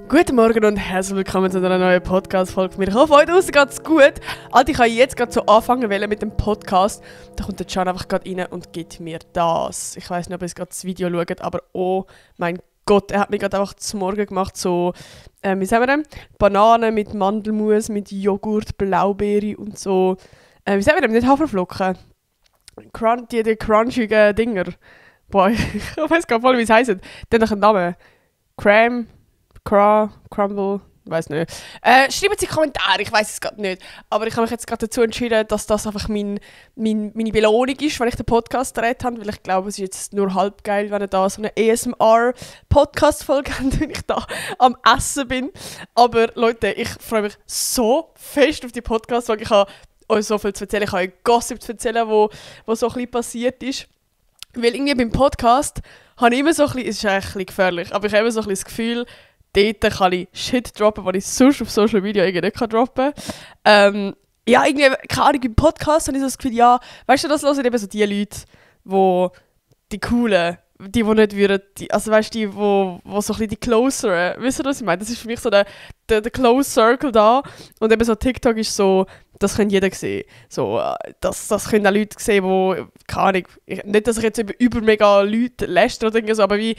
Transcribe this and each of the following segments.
Guten Morgen und herzlich willkommen zu einer neuen Podcast-Folge. Ich hoffe, heute draussen geht's gut. Alter, ich kann jetzt gerade so anfangen mit dem Podcast. Da kommt der Can einfach gerade rein und gibt mir das. Ich weiss nicht, ob ihr gerade das Video schaut, aber oh mein Gott, er hat mir gerade einfach zum Morgen gemacht, so, wie sagen wir denn? Bananen mit Mandelmus, mit Joghurt, Blaubeere und so. Wie sagen wir denn? Nicht Haferflocken. Die crunchigen Dinger. Boah, ich weiss gar nicht, wie es heisst. Der hat einen Namen. Crumble, weiß nicht. Schreibt sie Kommentare, ich weiß es gerade nicht. Aber ich habe mich jetzt gerade dazu entschieden, dass das einfach meine Belohnung ist, wenn ich den Podcast gedreht habe. Weil ich glaube, es ist jetzt nur halb geil, wenn ihr da so eine ASMR-Podcast-Folge habt, wenn ich da am Essen bin. Aber Leute, ich freue mich so fest auf die Podcast-Folge. Ich habe euch so viel zu erzählen. Ich habe euch Gossip zu erzählen, wo so ein bisschen passiert ist. Weil irgendwie beim Podcast habe ich immer so ein bisschen, es ist eigentlich ein bisschen gefährlich, aber ich habe immer so ein bisschen das Gefühl, dort kann ich Shit droppen, was ich sonst auf Social Media irgendwie nicht droppen kann. Ja, irgendwie, keine Ahnung, im Podcast habe ich so das Gefühl, ja, weißt du, das hören eben so die Leute, die Coolen, die nicht würden, also weißt du, wo so ein bisschen die Closeren, wisst ihr, was ich meine? Das ist für mich so der Close Circle da und eben so TikTok ist so, das kann jeder sehen. So, das können auch Leute sehen, die, keine Ahnung, nicht, dass ich jetzt über mega Leute lästere oder so, aber wie,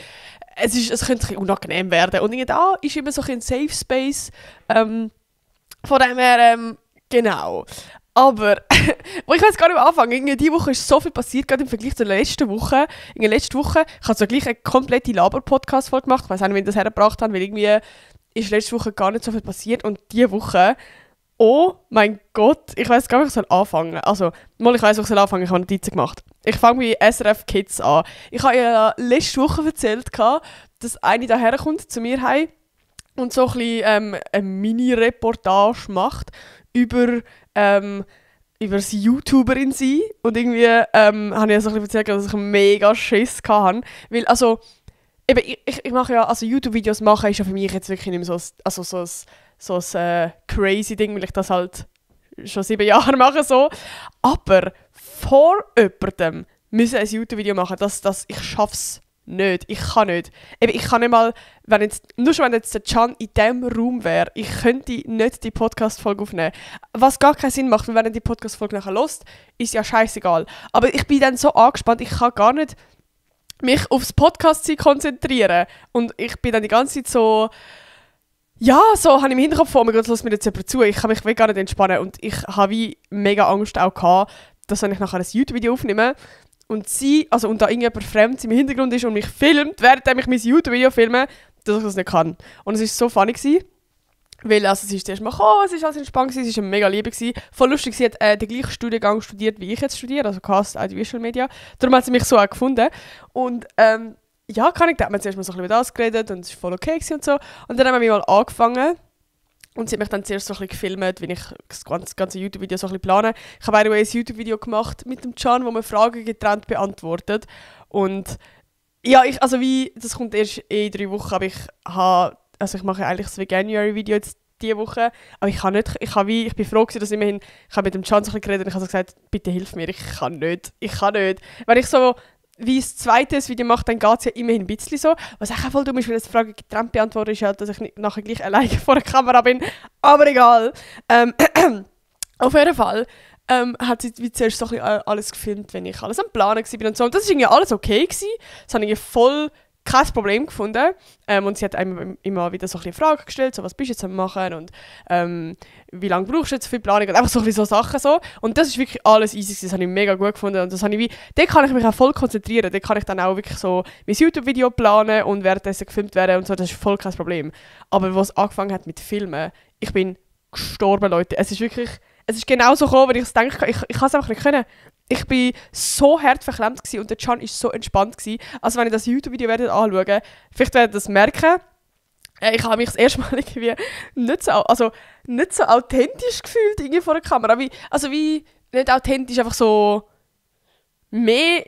es könnte ein bisschen unangenehm werden. Und da ist immer so ein Safe Space. Von dem her, genau. Aber, wo ich jetzt gar nicht anfangen, irgendwie diese Woche ist so viel passiert, gerade im Vergleich zur letzten Woche. In der letzten Woche, ich habe so gleich eine komplette Laber-Podcast-Folge gemacht. Ich weiß auch nicht, wie ich das hergebracht habe, weil irgendwie ist letzte Woche gar nicht so viel passiert. Und diese Woche, oh mein Gott, ich weiß gar nicht, wie ich anfangen soll. Also, ich weiss, wo ich anfangen soll, ich habe Notizen gemacht. Ich fange bei SRF Kids an. Ich habe ja letzte Woche erzählt, dass eine daher kommt zu mir heim und so ein bisschen, eine Mini-Reportage macht über sie YouTuberin sein. Und irgendwie habe ich ja so ein bisschen erzählt, dass ich mega Schiss hatte. Weil, also, eben, ich mache ja, also YouTube-Videos machen ist ja für mich jetzt wirklich nicht mehr so ein crazy Ding, weil ich das halt schon 7 Jahre mache. So. Aber vor jemandem müssen ein YouTube-Video machen, ich schaff's nicht. Ich kann nicht. Eben, ich kann nicht mal, wenn jetzt der Can in diesem Raum wäre, ich könnte nicht die Podcast-Folge aufnehmen. Was gar keinen Sinn macht, weil wenn er die Podcast-Folge nachher hört, ist ja scheißegal. Aber ich bin dann so angespannt, ich kann gar nicht mich aufs Podcast konzentrieren. Und ich bin dann die ganze Zeit so, ja, so habe ich im Hinterkopf vor mir, Gott, lass mir jetzt jemand zu. Ich kann mich gar nicht entspannen. Und ich habe wie mega Angst auch gehabt, dass wenn ich nachher ein YouTube-Video aufnehme und da irgendjemand Fremdes im Hintergrund ist und mich filmt, während ich mein YouTube-Video filme, dass ich das nicht kann. Und es war so funny gewesen, weil also, sie ist erst mal gekommen, es war alles entspannt gewesen, es war mega lieb gewesen. Voll lustig, sie hat den gleichen Studiengang studiert, wie ich jetzt studiere, also Cast, Audiovisual Media. Darum hat sie mich so auch gefunden. Und ja, da haben wir zuerst mal so ein bisschen über das geredet und es war voll okay und so. Und dann haben wir mal angefangen. Und sie hat mich dann zuerst so ein bisschen gefilmt, wie ich das ganze YouTube-Video so ein bisschen plane. Ich habe ein YouTube-Video gemacht mit dem Can, wo man Fragen getrennt beantwortet. Und ja, das kommt erst in 3 Wochen, aber ich mache eigentlich das Veganuary-Video jetzt diese Woche. Aber ich bin froh gewesen, dass ich habe mit dem Can so ein bisschen geredet und ich habe so gesagt, bitte hilf mir, ich kann nicht. Wenn ich so wie das zweite Video mache, dann geht es ja immerhin ein bisschen so. Was auch voll dumm ist, weil das Frage getrennt beantwortet ist, halt, dass ich nicht nachher gleich alleine vor der Kamera bin. Aber egal. Auf jeden Fall hat sie wie zuerst so ein bisschen alles gefilmt, wenn ich alles am Planen war und so. Und das war irgendwie alles okay gewesen. Das habe ich voll kein Problem gefunden. Und sie hat einem immer wieder so ein bisschen Fragen gestellt, so, was bist du jetzt am machen und wie lange brauchst du jetzt für die Planung und einfach so ein bisschen so Sachen so. Und das ist wirklich alles easy, das habe ich mega gut gefunden und das habe ich dort kann ich mich auch voll konzentrieren, dort kann ich dann auch wirklich so mein YouTube-Video planen und währenddessen gefilmt werden und so, das ist voll kein Problem. Aber als es angefangen hat mit Filmen, ich bin gestorben, Leute. Es ist genau so gekommen, weil ich es denke, ich kann es einfach nicht können. Ich war so hart verklemmt gewesen und der Can war so entspannt gewesen. Also wenn ihr das YouTube-Video anschauen werdet, vielleicht werdet ihr das merken. Ich habe mich das erste Mal irgendwie nicht so authentisch gefühlt irgendwie vor der Kamera. Wie nicht authentisch, einfach so mehr,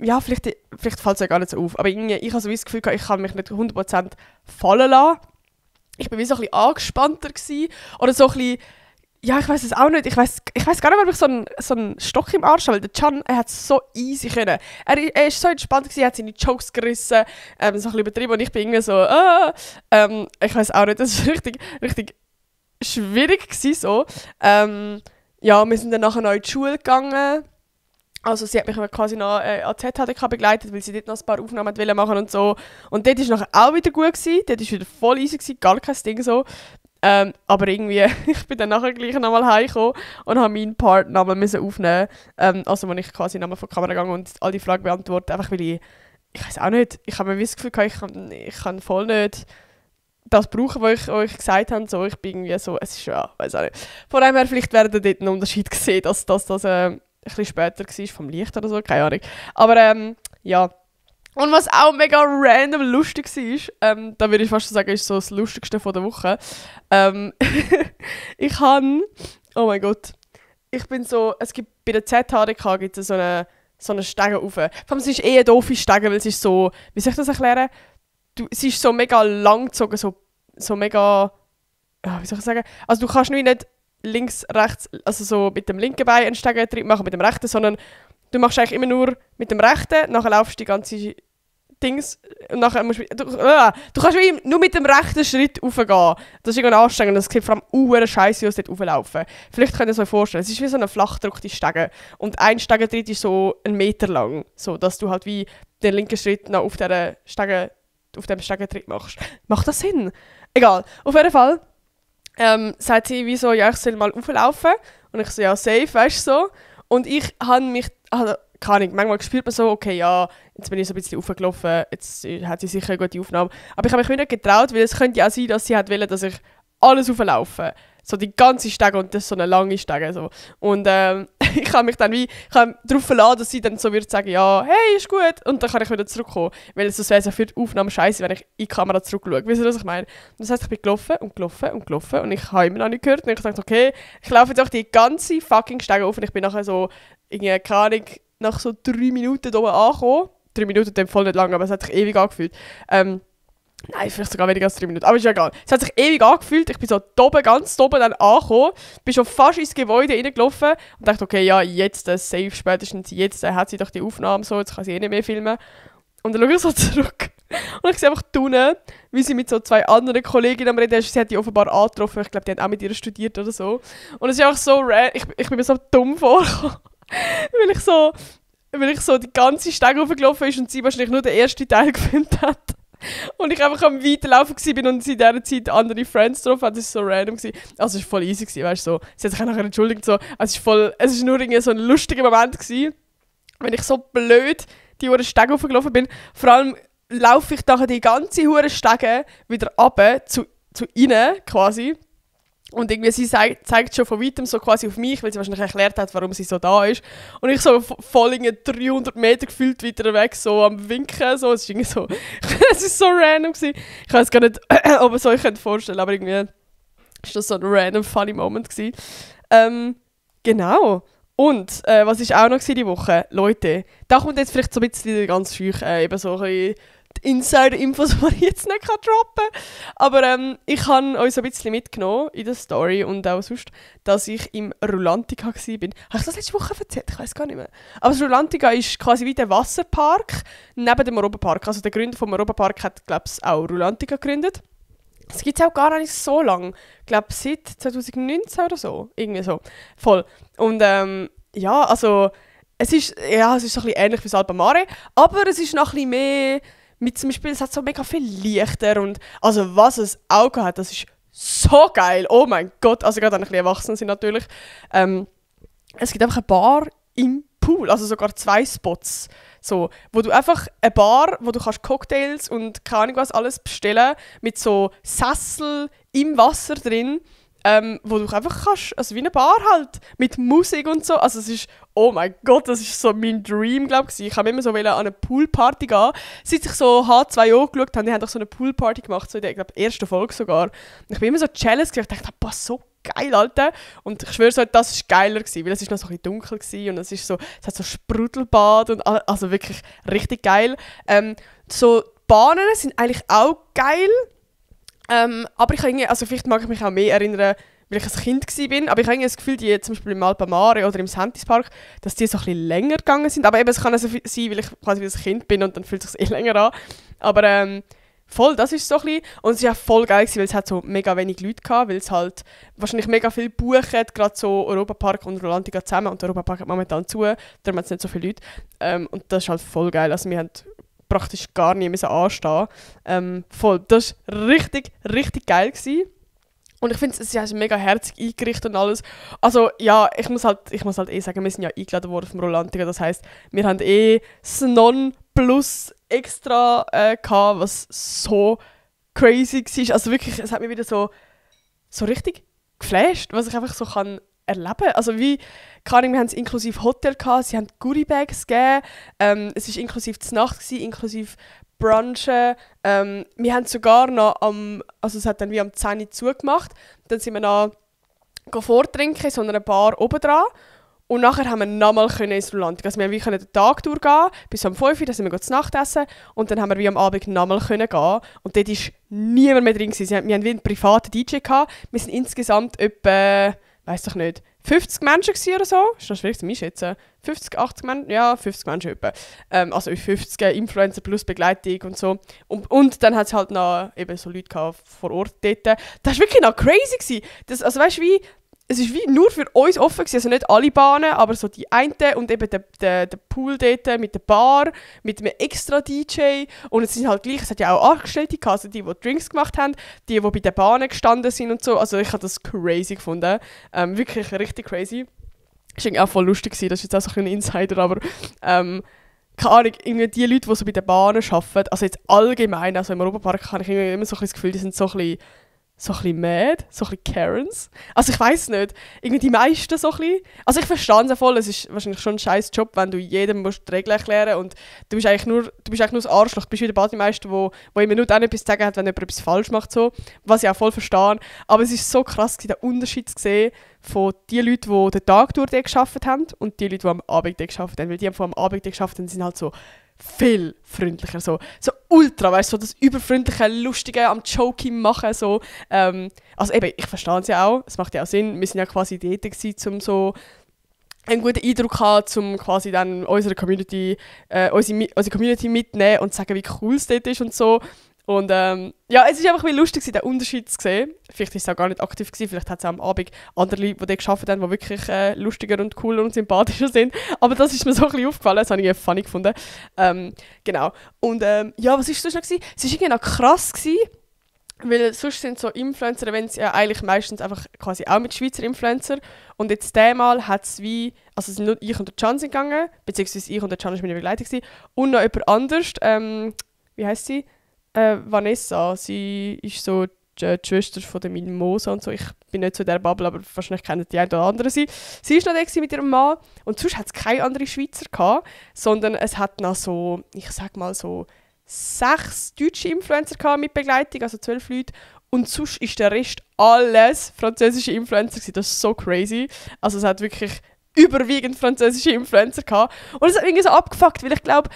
ja, vielleicht fällt es ja gar nicht so auf, aber irgendwie, ich habe so das Gefühl, ich kann mich nicht 100% fallen lassen. Ich war wie so ein bisschen angespannter gewesen, oder so ein bisschen Ja, ich weiß es auch nicht. Ich weiß gar nicht, ob ich so einen Stock im Arsch habe, weil der Can, er hat so easy können. Er ist so entspannt gewesen, er hat seine Jokes gerissen, so ein bisschen übertrieben und ich bin irgendwie so, ich weiß auch nicht, das war richtig schwierig gewesen, so. Ja, wir sind dann nachher noch in die Schule gegangen. Also sie hat mich quasi noch an die ZHDK begleitet, weil sie dort noch ein paar Aufnahmen machen und so. Und dort war es nachher auch wieder gut gewesen, dort war es wieder voll easy gewesen, gar kein Ding so. Aber irgendwie, ich bin dann nachher gleich nochmal heimgekommen und habe meinen Part nochmal aufnehmen. Also, wo ich quasi nochmal vor die Kamera gegangen und all die Fragen beantwortet, einfach weil ich weiß auch nicht, ich habe mir das Gefühl gehabt, ich kann voll nicht das brauchen, was ich euch gesagt habe. So, ich bin irgendwie so, es ist ja, weiß auch nicht. Von dem her, vielleicht werdet ihr dort einen Unterschied sehen, dass das ein bisschen später war, vom Licht oder so, keine Ahnung. Aber ja. Und was auch mega random lustig war, da würde ich fast sagen, ist so das Lustigste von der Woche. Ich habe, oh mein Gott, ich bin so, es gibt bei der ZHDK gibt es so eine Stege rauf. Vor allem, es ist eine doofe Stege, weil es ist so, wie soll ich das erklären? Es ist so mega lang gezogen, so mega, wie soll ich sagen? Also du kannst nicht links, rechts, also so mit dem linken Bein einen Stegentritt machen, mit dem rechten, sondern du machst eigentlich immer nur mit dem rechten, nachher laufst du die ganze Dings und nachher musst du kannst nur mit dem rechten Schritt raufgehen. Das ist irgendwie anstrengend und es sieht vor allem scheiße aus, dort rauflaufen. Vielleicht könnt ihr es euch vorstellen, es ist wie so eine flachdruckte Stege und ein Stegentritt ist so 1 Meter lang, so dass du halt wie den linken Schritt noch auf dem Stegentritt machst. Macht das Sinn? Egal. Auf jeden Fall sagt sie wie so, ja, ich soll mal rauflaufen und ich so, ja, safe, weißt du, so. Und ich habe mich, keine Ahnung, manchmal spürt man so, okay, ja, jetzt bin ich so ein bisschen raufgelaufen, jetzt hat sie sicher eine gute Aufnahme. Aber ich habe mich nicht getraut, weil es könnte ja auch sein, dass sie hat wollen, dass ich alles rauflaufe. So die ganze Stege und das ist so eine lange Stege. So. Und ich habe mich dann darauf verlassen, dass sie dann so wird sagen, ja, hey, ist gut. Und dann kann ich wieder zurückkommen. Weil sonst wäre es ja für die Aufnahme scheiße, wenn ich in die Kamera zurückschaue. Wisst ihr, was ich meine? Das heisst, ich bin gelaufen und ich habe immer noch nicht gehört. Und ich dachte, okay, ich laufe jetzt auch die ganze fucking Stege auf und ich bin nachher so, irgendwie, keine Ahnung, nach so 3 Minuten da oben angekommen. 3 Minuten klingt voll nicht lang, aber es hat sich ewig angefühlt. Nein, vielleicht sogar weniger als 3 Minuten. Aber ist ja egal. Es hat sich ewig angefühlt. Ich bin so ganz oben dann angekommen. Bin schon fast ins Gebäude reingelaufen und dachte, okay, ja, jetzt, safe, spätestens jetzt hat sie doch die Aufnahme so, jetzt kann sie nicht mehr filmen. Und dann schaue ich so zurück. Und ich sehe einfach unten, wie sie mit so 2 anderen Kolleginnen am Reden ist. Sie hat die offenbar angetroffen. Ich glaube, die haben auch mit ihr studiert oder so. Und es ist einfach so ich bin mir so dumm vorgekommen. weil ich so die ganze Stege hochgelaufen ist und sie wahrscheinlich nur den ersten Teil gefilmt hat. Und ich einfach am Weiterlaufen war und sie in dieser Zeit andere Friends drauf hat. Das war so random. Also es war voll easy, weißt du, so. Sie hat sich auch nachher entschuldigt. So. Es war nur irgendwie so ein lustiger Moment gewesen, wenn ich so blöd die hure Stege hochgelaufen bin. Vor allem laufe ich nachher die ganze hure Stege wieder runter zu ihnen quasi. Und irgendwie sie zeigt schon von weitem so quasi auf mich, weil sie wahrscheinlich erklärt hat, warum sie so da ist. Und ich so voll in 300 Meter gefühlt weiter weg, so am Winken. So. Es ist irgendwie so, es ist so random gewesen. Ich weiß gar nicht, ob ihr es euch vorstellen könnt, aber irgendwie war das so ein random funny Moment gewesen. Genau. Und was war auch noch die Woche? Leute, da kommt jetzt vielleicht so ein bisschen ganz schüch, eben so ein bisschen die Insider-Infos, die ich jetzt nicht droppen kann. Aber ich habe euch so ein bisschen mitgenommen in der Story und auch sonst, dass ich im Rulantica war. Habe ich das letzte Woche erzählt? Ich weiß gar nicht mehr. Aber das Rulantica ist quasi wie der Wasserpark neben dem Europapark. Also der Gründer vom Europapark hat, glaube ich, auch Rulantica gegründet. Das gibt es auch gar nicht so lange. Ich glaube, seit 2019 oder so. Irgendwie so. Voll. Und ja, also es ist so ein bisschen ähnlich wie das Alpamare, aber es ist noch ein bisschen mehr mit zum Beispiel, es hat so mega viel Lichter und also was es Auge hat, das ist so geil. Oh mein Gott, also gerade wenn ein bisschen erwachsen sind natürlich. Es gibt einfach eine Bar im Pool, also sogar 2 Spots, so, wo du einfach eine Bar, wo du kannst Cocktails und keine Ahnung was alles bestellen, mit so Sessel im Wasser drin, wo du einfach kannst, also wie eine Bar halt, mit Musik und so, also es ist, oh mein Gott, das ist so mein Dream, glaube ich. Ich habe immer so an eine Poolparty gehen. Seit ich so H2O geschaut habe, die haben doch so eine Poolparty gemacht, so in der, ich glaube, ersten Folge sogar. Und ich bin immer so jealous gewesen, ich dachte, boah, so geil, Alter. Und ich schwöre so, das war geiler gewesen, weil es ist noch so ein bisschen dunkel gewesen und es hat so Sprudelbad und also wirklich richtig geil. So Bahnen sind eigentlich auch geil. Aber vielleicht mag ich mich auch mehr erinnern, weil ich ein Kind war. Aber ich habe irgendwie das Gefühl, die zum Beispiel im Alpamare oder im Sentis Park, dass die so ein bisschen länger gegangen sind. Aber eben, es kann also sein, weil ich quasi wie ein Kind bin und dann fühlt es sich länger an. Aber voll, das ist so ein bisschen. Und es war auch voll geil, weil es hat so mega wenig Leute hatte, weil es halt wahrscheinlich mega viel buchen, gerade so Europapark und Rolantica zusammen. Und der Europapark hat momentan zu, darum hat es nicht so viele Leute. Und das ist halt voll geil. Also wir haben praktisch gar nie müssen anstehen. Voll, das war richtig, richtig geil gewesen. Und ich finde, es ist mega herzig eingerichtet und alles. Also ja, ich muss halt sagen, wir sind ja eingeladen worden vom Rolantica. Das heisst, wir haben das Non-Plus extra gehabt, was so crazy war. Also wirklich, es hat mich wieder so richtig geflasht, was ich einfach so kann erleben. Also wie, keine Ahnung, wir haben es inklusive Hotel gehabt, sie haben Goodie-Bags gegeben, es war inklusive die Nacht gewesen, inklusive Brunchen. Wir haben sogar noch also es hat dann wie am 10 Uhr zugemacht, dann sind wir noch vortrinken in so einer Bar oben dran. Und nachher haben wir nochmal ins Rolantica. Also wir konnten den Tag durchgehen, bis um 5 Uhr, dann sind wir zu Nacht essen. Und dann haben wir wie am Abend nochmal gehen. Und dort war niemand mehr drin. Wir hatten wie einen privaten DJ gehabt. Wir sind insgesamt etwa, weiss doch nicht, 50 Menschen oder so. Ist das schwierig zu einschätzen? 50, 80 Menschen? Ja, 50 Menschen etwa. Also 50 Influencer plus Begleitung und so. Und dann hat es halt noch eben so Leute gehabt vor Ort dort. Das war wirklich noch crazy. Das, also weißt du, wie... Es war wie nur für uns offen gewesen, also nicht alle Bahnen, aber so die eine und eben der Pool dort mit der Bar, mit einem extra DJ. Und es sind halt gleich, es hat ja auch Angestellte gehabt, also die Drinks gemacht haben, die bei den Bahnen gestanden sind und so. Also ich habe das crazy gefunden. Wirklich richtig crazy. Das war auch voll lustig gewesen, das ist jetzt auch so ein Insider, aber keine Ahnung, irgendwie die Leute, die so bei den Bahnen arbeiten, also jetzt allgemein, also im Europapark habe ich immer so ein das Gefühl, die sind so ein bisschen mad, so ein bisschen Karens. Also ich weiss nicht, irgendwie die meisten so ein bisschen. Also ich verstehe es ja voll, es ist wahrscheinlich schon ein scheiß Job, wenn du jedem die Regeln erklären musst und du bist eigentlich nur das Arschloch, du bist wie der Bademeister, wo immer nur dann etwas zu sagen hat, wenn jemand etwas falsch macht, so, was ich auch voll verstehe. Aber es ist so krass, den Unterschied zu sehen von den Leuten, die den Tag durch gearbeitet haben und die Leute, die am Abend gearbeitet haben. Weil die, die am Abend gearbeitet haben, sind halt so viel freundlicher, so ultra, weißt du, so das überfreundliche, lustige, am Joking machen, so. Also eben, ich verstehe es ja auch, es macht ja auch Sinn, wir sind ja quasi dort gewesen, um so einen guten Eindruck zu haben, um quasi dann unsere Community mitnehmen und zu sagen, wie cool es dort ist und so. Und ja, es ist einfach ein lustig, den Unterschied zu sehen. Vielleicht war es auch gar nicht aktiv gewesen, vielleicht hat es auch am Abend andere Leute, die dort gearbeitet haben, die wirklich lustiger und cooler und sympathischer sind. Aber das ist mir so ein bisschen aufgefallen, das habe ich funny gefunden. Genau. Und ja, was war sonst noch gewesen? Es war irgendwie noch krass gewesen, weil sonst sind so Influencer-Events ja eigentlich meistens einfach quasi auch mit Schweizer Influencer. Und jetzt diesmal hat es wie, also es sind nur ich und der Can gegangen, beziehungsweise ich und der Can war meine Begleitung gewesen, und noch jemand anders, wie heisst sie? Vanessa, sie ist so die Schwester von der Mimosa und so. Ich bin nicht so in dieser Bubble, aber wahrscheinlich kennen die eine oder andere sie. Sie war noch da mit ihrem Mann und sonst hat es keine anderen Schweizer gehabt, sondern es hat noch so, ich sag mal so 6 deutsche Influencer gehabt mit Begleitung, also 12 Leute. Und sonst ist der Rest alles französische Influencer gewesen. Das ist so crazy. Also es hat wirklich überwiegend französische Influencer gehabt. Und es hat irgendwie so abgefuckt, weil ich glaube,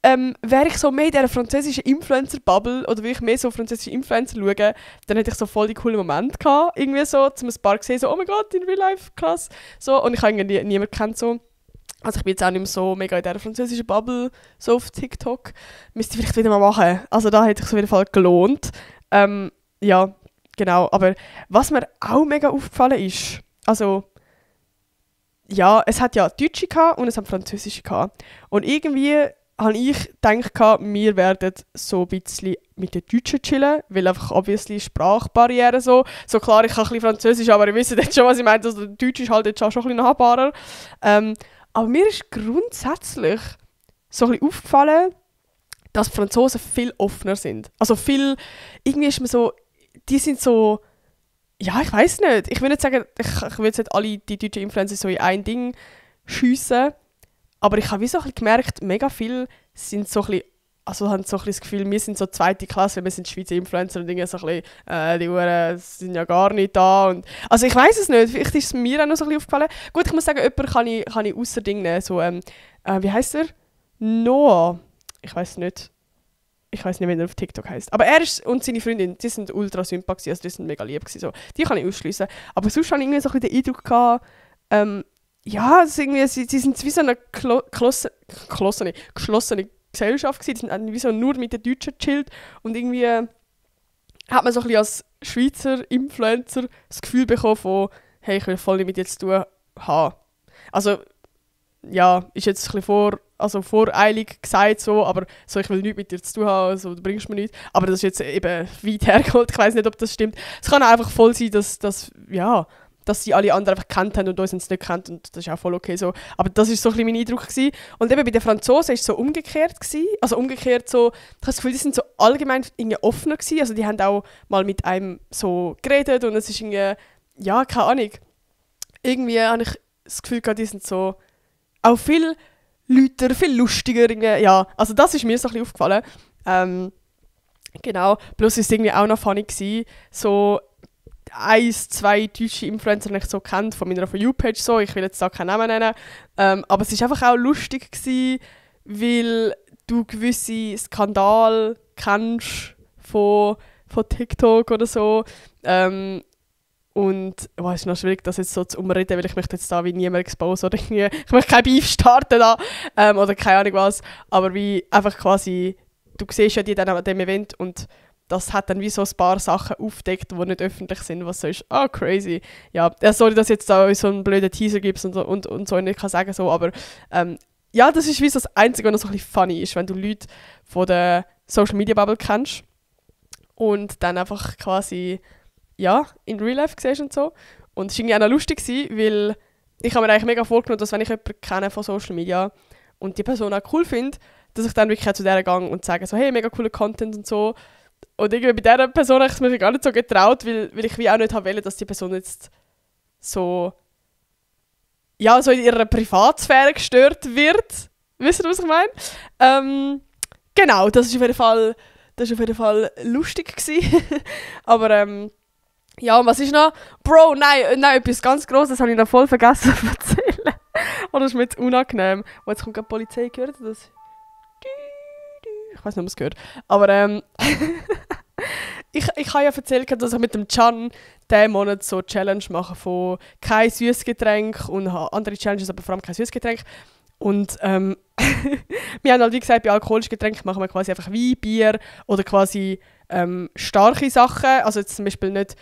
wäre ich so mehr in dieser französischen Influencer-Bubble oder will ich mehr so französische Influencer schauen, dann hätte ich so voll die coolen Momente gehabt, irgendwie so, zum ein paar gesehen, so, oh mein Gott, in Real Life, krass, so, und ich habe irgendwie niemanden kennt, so. Also ich bin jetzt auch nicht mehr so mega in dieser französischen Bubble, so auf TikTok. Müsste ich vielleicht wieder mal machen, also da hätte ich es auf jeden Fall gelohnt. Ja, genau, aber was mir auch mega aufgefallen ist, also, ja, es hat ja Deutsche gehabt und es hat Französische gehabt. Und irgendwie habe ich gedacht, wir werden so ein bisschen mit den Deutschen chillen, weil einfach obviously Sprachbarriere so. So klar, ich kann ein bisschen Französisch, aber ihr wisst jetzt schon, was ich meine. Also Deutsch ist halt jetzt schon ein bisschen nahbarer. Aber mir ist grundsätzlich so ein bisschen aufgefallen, dass die Franzosen viel offener sind. Also viel, irgendwie ist man so, die sind so, ja, ich weiß nicht. Ich will nicht sagen, ich will jetzt nicht alle die deutschen Influencer so in ein Ding schiessen. Aber ich habe wie so ein bisschen gemerkt, mega viele sind so ein bisschen, also haben so ein bisschen das Gefühl, wir sind so zweite Klasse, weil wir sind Schweizer Influencer und Dinge so ein bisschen, die Uhren sind ja gar nicht da. Und, also ich weiß es nicht, vielleicht ist es mir auch noch so ein bisschen aufgefallen. Gut, ich muss sagen, jemanden kann ich ausser Ding nehmen, so, wie heisst er? Noah. Ich weiß nicht. ich weiß nicht, wie er auf TikTok heisst. Aber er und seine Freundin, die sind ultra sympathisch, also die sind mega lieb gewesen, so. Die kann ich ausschliessen. Aber sonst habe ich irgendwie so ein bisschen den Eindruck gehabt, ja, es irgendwie, sie sind wie so eine geschlossene Gesellschaft gewesen. Die sind wie so nur mit den Deutschen gechillt. Und irgendwie hat man so ein bisschen als Schweizer Influencer das Gefühl bekommen von, hey, ich will voll nicht mit dir zu tun haben. Also, ja, ist jetzt ein bisschen voreilig gesagt so, aber so, ich will nichts mit dir zu tun haben, also, du bringst mir nichts. Aber das ist jetzt eben weit hergeholt, ich weiß nicht, ob das stimmt. Es kann auch einfach voll sein, dass sie alle anderen einfach gekannt haben und uns nicht kennt und das ist auch voll okay so. Aber das war so ein bisschen mein Eindruck gewesen. Und eben bei den Franzosen war es so umgekehrt gewesen. Also umgekehrt so, ich habe das Gefühl, die sind so allgemein irgendwie offener gewesen. Also die haben auch mal mit einem so geredet und es ist irgendwie, ja, keine Ahnung. Irgendwie habe ich das Gefühl gehabt, die sind so auch viel lauter, viel lustiger. Irgendwie. Ja, also das ist mir so ein bisschen aufgefallen. Genau, plus ist es irgendwie auch noch funny gewesen, so 1-2 deutsche Influencer, die ich so kennt, von meiner For You-Page so, ich will jetzt da keinen Namen nennen, aber es war einfach auch lustig gewesen, weil du gewisse Skandale kennst von TikTok oder so, und es ist noch schwierig, das jetzt so zu umreden, weil ich möchte jetzt da wie niemand exposen oder irgendwie, ich möchte kein Beef starten da, oder keine Ahnung was, aber wie einfach quasi, du siehst ja die dann an dem Event und das hat dann wie so ein paar Sachen aufgedeckt, die nicht öffentlich sind, was so ist, crazy. Ja, sorry, dass jetzt da so einen blöden Teaser gibt und so, und ich kann sagen so, aber ja, das ist wie so das Einzige, was noch so ein bisschen funny ist, wenn du Leute von der Social Media Bubble kennst und dann einfach quasi, ja, in Real Life siehst und so. Und es war irgendwie auch noch lustig gewesen, weil ich habe mir eigentlich mega vorgenommen, dass wenn ich jemanden kenne von Social Media und die Person auch cool finde, dass ich dann wirklich auch zu der gehe und sage so, hey, mega cooler Content und so. Und irgendwie bei dieser Person habe ich es mir gar nicht so getraut, weil ich wie auch nicht wollte, dass die Person jetzt so, ja, so in ihrer Privatsphäre gestört wird. Wisst ihr, was ich meine? Genau, das war auf jeden Fall lustig gewesen. Aber ja, und was ist noch? Bro, nein, etwas ganz Grosses, das habe ich noch voll vergessen zu erzählen. Oder ist mir jetzt unangenehm. Und jetzt kommt gerade die Polizei, gehört ihr das? Ich weiß nicht, ob man es gehört. Aber ich habe ja erzählt, dass ich mit dem Can diesen Monat so eine Challenge mache von kein Süßgetränk und andere Challenges, aber vor allem kein Süßgetränk. Und wir haben halt wie gesagt, bei alkoholischen Getränken machen wir quasi einfach Wein, Bier oder quasi starke Sachen. Also jetzt zum Beispiel nicht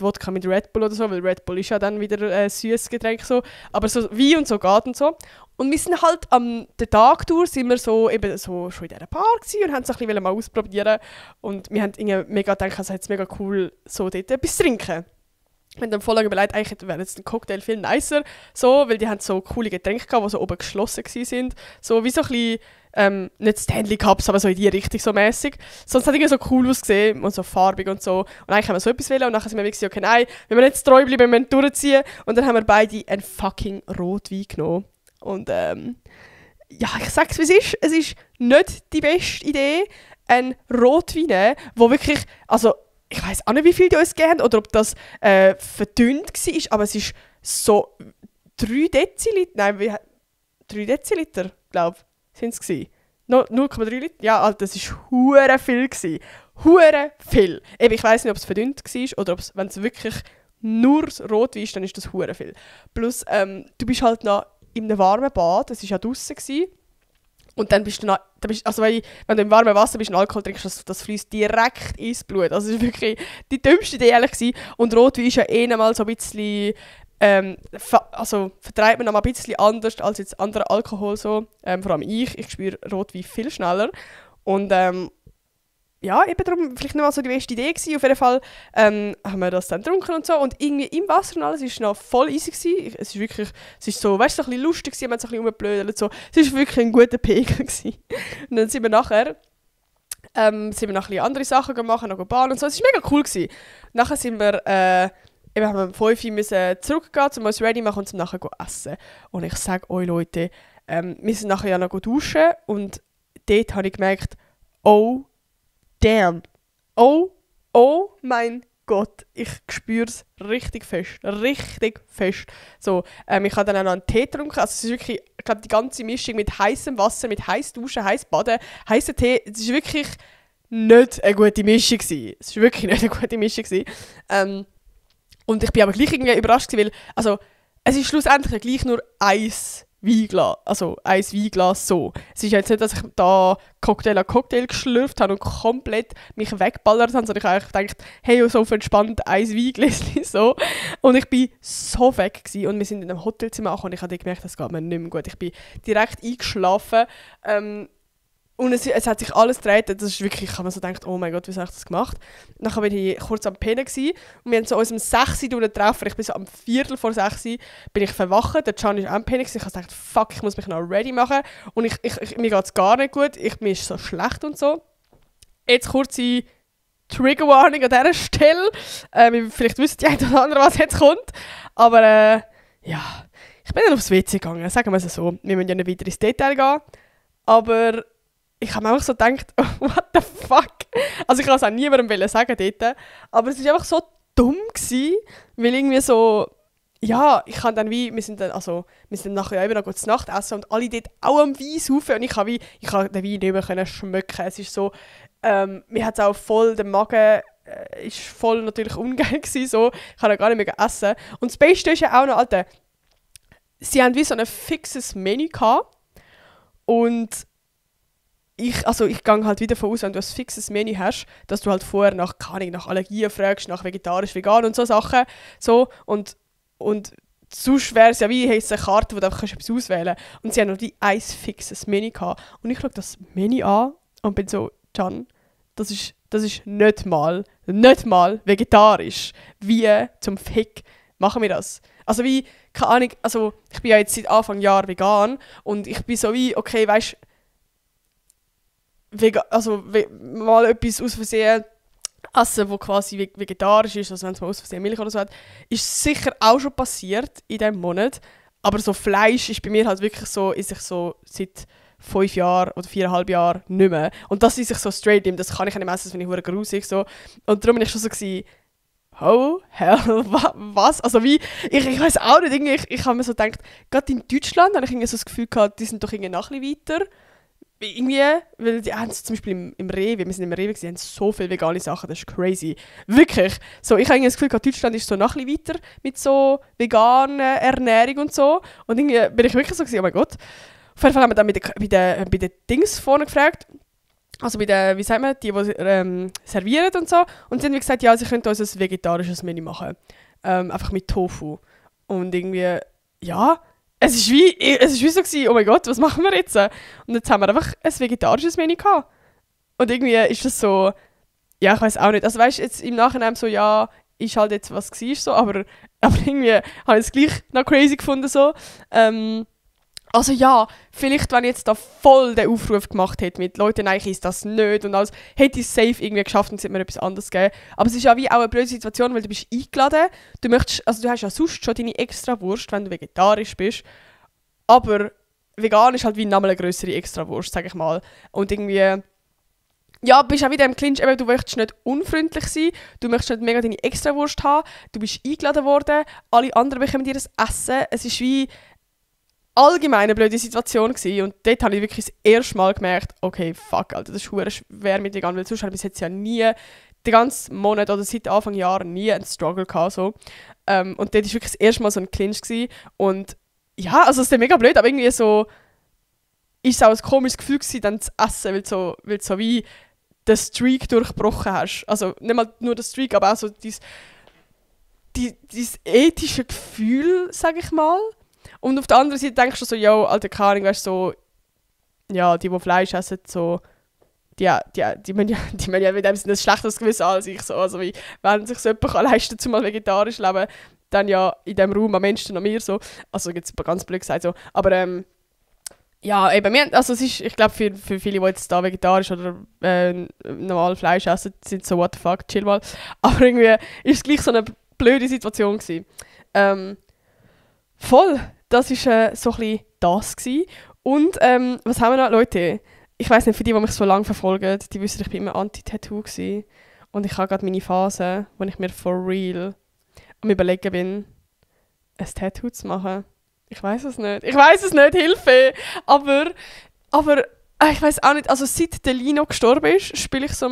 Wodka mit Red Bull oder so, weil Red Bull ist ja dann wieder ein süßes Getränk so. Aber so Wein und so geht und so. Und wir sind halt am Tag durch sind wir so eben so schon in dieser Bar gewesen und haben es ein bisschen mal ausprobieren. Und wir haben irgendwie mega gedacht, also jetzt mega cool, so dort etwas trinken. Wir haben dann voll überlegt, eigentlich wäre jetzt ein Cocktail viel nicer, so, weil die haben so coole Getränke gehabt, die so oben geschlossen waren. So wie so ein bisschen, nicht Stanley Cups, aber so in die Richtung so mäßig. Sonst hat es irgendwie so cool ausgesehen und so farbig und so. Und eigentlich haben wir so etwas wollen und dann sind wir wirklich okay, nein, wenn wir jetzt treu bleiben, wir müssen durchziehen. Und dann haben wir beide einen fucking Rotwein genommen. Und ja, ich sag's wie es ist nicht die beste Idee, einen Rotwein zu nehmen, wo wirklich, also ich weiss auch nicht, wie viel die uns gegeben haben oder ob das verdünnt war, aber es ist so 3 Deziliter, nein, 3 Deziliter, glaube ich, sind es gewesen. 0,3 Liter, ja, also das war hure viel gewesen. Hure viel. Eben, ich weiss nicht, ob es verdünnt war oder wenn es wirklich nur Rotwein ist, dann ist das hure viel. Plus, du bist halt noch in einem warmen Bad, es war ja draussen gewesen. Und dann bist du noch, also wenn du im warmen Wasser bist und Alkohol trinkst, das fließt direkt ins Blut. Also es war wirklich die dümmste Idee ehrlich gewesen. Und Rotwein ist ja mal so ein bisschen, also vertreibt man noch mal ein bisschen anders als jetzt andere Alkohol so. Vor allem ich spüre Rotwein viel schneller. Und ja, eben darum vielleicht nicht mal so die beste Idee gewesen. Auf jeden Fall haben wir das dann getrunken und so. Und irgendwie im Wasser und alles war es noch voll easy gewesen. Es ist wirklich, es ist so, weißt du, so ein bisschen lustig gewesen, wir haben so ein bisschen rumgeblödelt und so. Es war wirklich ein guter Pegel gewesen. Und dann sind wir nachher noch ein bisschen andere Sachen gemacht, noch Bahn und so. Es war mega cool gewesen. Nachher sind wir, eben haben wir um 5 Uhr müssen zurückgehen, um uns ready machen und zum nachher essen. Und ich sage euch Leute, wir sind nachher ja noch duschen und dort habe ich gemerkt, oh, damn. Oh mein Gott. Ich spüre es richtig fest. Richtig fest. So, ich habe dann auch noch einen Tee getrunken. Also es ist wirklich, ich glaube, die ganze Mischung mit heißem Wasser, mit heiß Duschen, heiß Baden, heißem Tee, es ist wirklich nicht eine gute Mischung gewesen. Es war wirklich nicht eine gute Mischung gewesen. Und ich bin aber gleich irgendwie überrascht gewesen, weil, also, es ist schlussendlich ja gleich nur ein Weinglas, also ein Weinglas so. Es ist jetzt nicht, dass ich da Cocktail an Cocktail geschlürft habe und komplett mich weggeballert habe, sondern ich habe gedacht, hey, so entspannt ein Weingläschen so. Und ich bin so weg gewesen. Und wir sind in einem Hotelzimmer angekommen und ich habe gemerkt, das geht mir nicht mehr gut. Ich bin direkt eingeschlafen. Und es hat sich alles gedreht. Das ist wirklich, ich habe mir so gedacht, oh mein Gott, wieso habe ich das gemacht? Nachher war ich kurz am Pennen gewesen, und wir haben so uns um 6 Uhr getroffen. Ich bin so am 5:45 bin ich verwacht. Der Can ist auch am Pennen gewesen. Ich habe gedacht, fuck, ich muss mich noch ready machen. Und mir geht es gar nicht gut. Mir ist so schlecht und so. Jetzt kurze Triggerwarnung an dieser Stelle. Vielleicht wisst die eine oder andere, was jetzt kommt. Aber ja, ich bin dann aufs WC gegangen, sagen wir es so. Wir müssen ja nicht weiter ins Detail gehen. Aber ich habe mir einfach so gedacht, what the fuck? Also ich kann es auch niemandem sagen dort, aber es war einfach so dumm gewesen, weil irgendwie so, ja, ich kann dann wie, wir sind dann nachher immer noch zu Nacht essen und alle dort auch am Wein saufen und ich habe den Wein nicht mehr schmecken. Es ist so, mir hat es auch voll, der Magen ist voll natürlich ungeil gewesen, so, ich kann gar nicht mehr essen. Und das Beste ist ja auch noch, Alter, sie haben wie so ein fixes Menü gehabt und ich gehe halt wieder davon aus, wenn du ein fixes Menü hast, dass du halt vorher nach Allergien fragst, nach vegetarisch, vegan und so Sachen. So, und sonst wäre es ja wie eine Karte, wo du einfach etwas auswählen kannst. Und sie haben noch ein fixes Menü gehabt. Und ich schaue das Menü an und bin so, Can, das ist nicht mal vegetarisch. Wie zum Fick machen wir das? Also wie, keine Ahnung, also ich bin ja jetzt seit Anfang Jahr vegan und ich bin so wie, okay, weißt mal etwas aus Versehen essen, das quasi vegetarisch ist, also wenn es mal aus Versehen Milch oder so hat, ist sicher auch schon passiert in diesem Monat. Aber so Fleisch ist bei mir halt wirklich so, ist ich so seit 5 Jahren oder 4,5 Jahren nicht mehr. Und das ist ich so straight nehme, das kann ich nicht essen, das finde ich verdammt grusig. So. Und darum bin ich schon so gewesen, oh, hell, was? Also wie, ich weiß auch nicht, irgendwie, ich habe mir so gedacht, gerade in Deutschland habe ich irgendwie so das Gefühl gehabt, die sind doch irgendwie noch ein bisschen weiter. Irgendwie, weil die haben zum Beispiel im Rewe, wir sind im Rewe gesehen, haben so viele vegane Sachen, das ist crazy. Wirklich. So, ich habe das Gefühl, Deutschland ist so noch ein bisschen weiter mit so veganer Ernährung und so. Und irgendwie bin ich wirklich so gewesen, oh mein Gott. Auf jeden Fall haben wir dann bei den Dings vorne gefragt, also bei den, wie sagt man, die servieren und so. Und sie haben gesagt, ja, sie könnten uns ein vegetarisches Menü machen. Einfach mit Tofu. Und irgendwie, ja, es ist wie so gewesen, oh mein Gott, was machen wir jetzt? Und jetzt haben wir einfach ein vegetarisches Menü gehabt. Und irgendwie ist das so, ja, ich weiß auch nicht. Also weißt du, jetzt im Nachhinein so, ja, ist halt jetzt was gewesen, so, aber irgendwie habe ich es gleich noch crazy gefunden, so. Also ja, vielleicht, wenn ich jetzt da voll den Aufruf gemacht hätte mit Leuten, eigentlich ist das nicht und alles, hätte ich es safe irgendwie geschafft und es hätte mir etwas anderes gegeben. Aber es ist ja wie auch eine blöde Situation, weil du bist eingeladen, du hast ja sonst schon deine Extrawurst, wenn du vegetarisch bist, aber vegan ist halt wie nochmal eine grössere Extrawurst, sage ich mal. Und irgendwie, ja, bist auch wieder im Clinch, eben, du möchtest nicht unfreundlich sein, du möchtest nicht mega deine Extrawurst haben, du bist eingeladen worden, alle anderen bekommen dir das Essen, es ist wie allgemein eine blöde Situation gewesen. Und dort habe ich wirklich das erste Mal gemerkt, okay, fuck, Alter, das ist verdammt schwer mit vegan, weil sonst habe ich bis jetzt ja nie, den ganzen Monat oder seit Anfang Jahr nie einen Struggle gehabt, so. Und dort war wirklich das erste Mal so ein Clinch gewesen. Und ja, also es ist mega blöd, aber irgendwie so ist es auch ein komisches Gefühl gewesen, dann zu essen, weil du so wie den Streak durchbrochen hast. Also nicht mal nur den Streak, aber auch so dieses ethische Gefühl, sage ich mal. Und auf der anderen Seite denkst du so, ja, Alter, keine Ahnung, weißt du, so, ja, die Fleisch essen, so, die müssen ja mit dem Sinne ein schlechteres Gewissen als ich, so, also wie, wenn sich so jemand leisten kann, zumal vegetarisch leben, dann ja in diesem Raum am Menschen an mir, so, also jetzt ganz blöd gesagt, so, aber, ja, eben, also es ist, ich glaube, für viele, die jetzt da vegetarisch oder normal Fleisch essen, sind so, what the fuck, chill mal, aber irgendwie ist es gleich so eine blöde Situation gewesen. Voll, das war so ein bisschen das gewesen. Und was haben wir noch? Leute, ich weiss nicht, für die mich so lange verfolgen, die wissen, ich war immer Anti-Tattoo gewesen. Und ich habe gerade meine Phase, wo ich mir for real am Überlegen bin, ein Tattoo zu machen. Ich weiss es nicht, Hilfe! Aber Ich weiß auch nicht, also seit der Lino gestorben ist, spiele ich so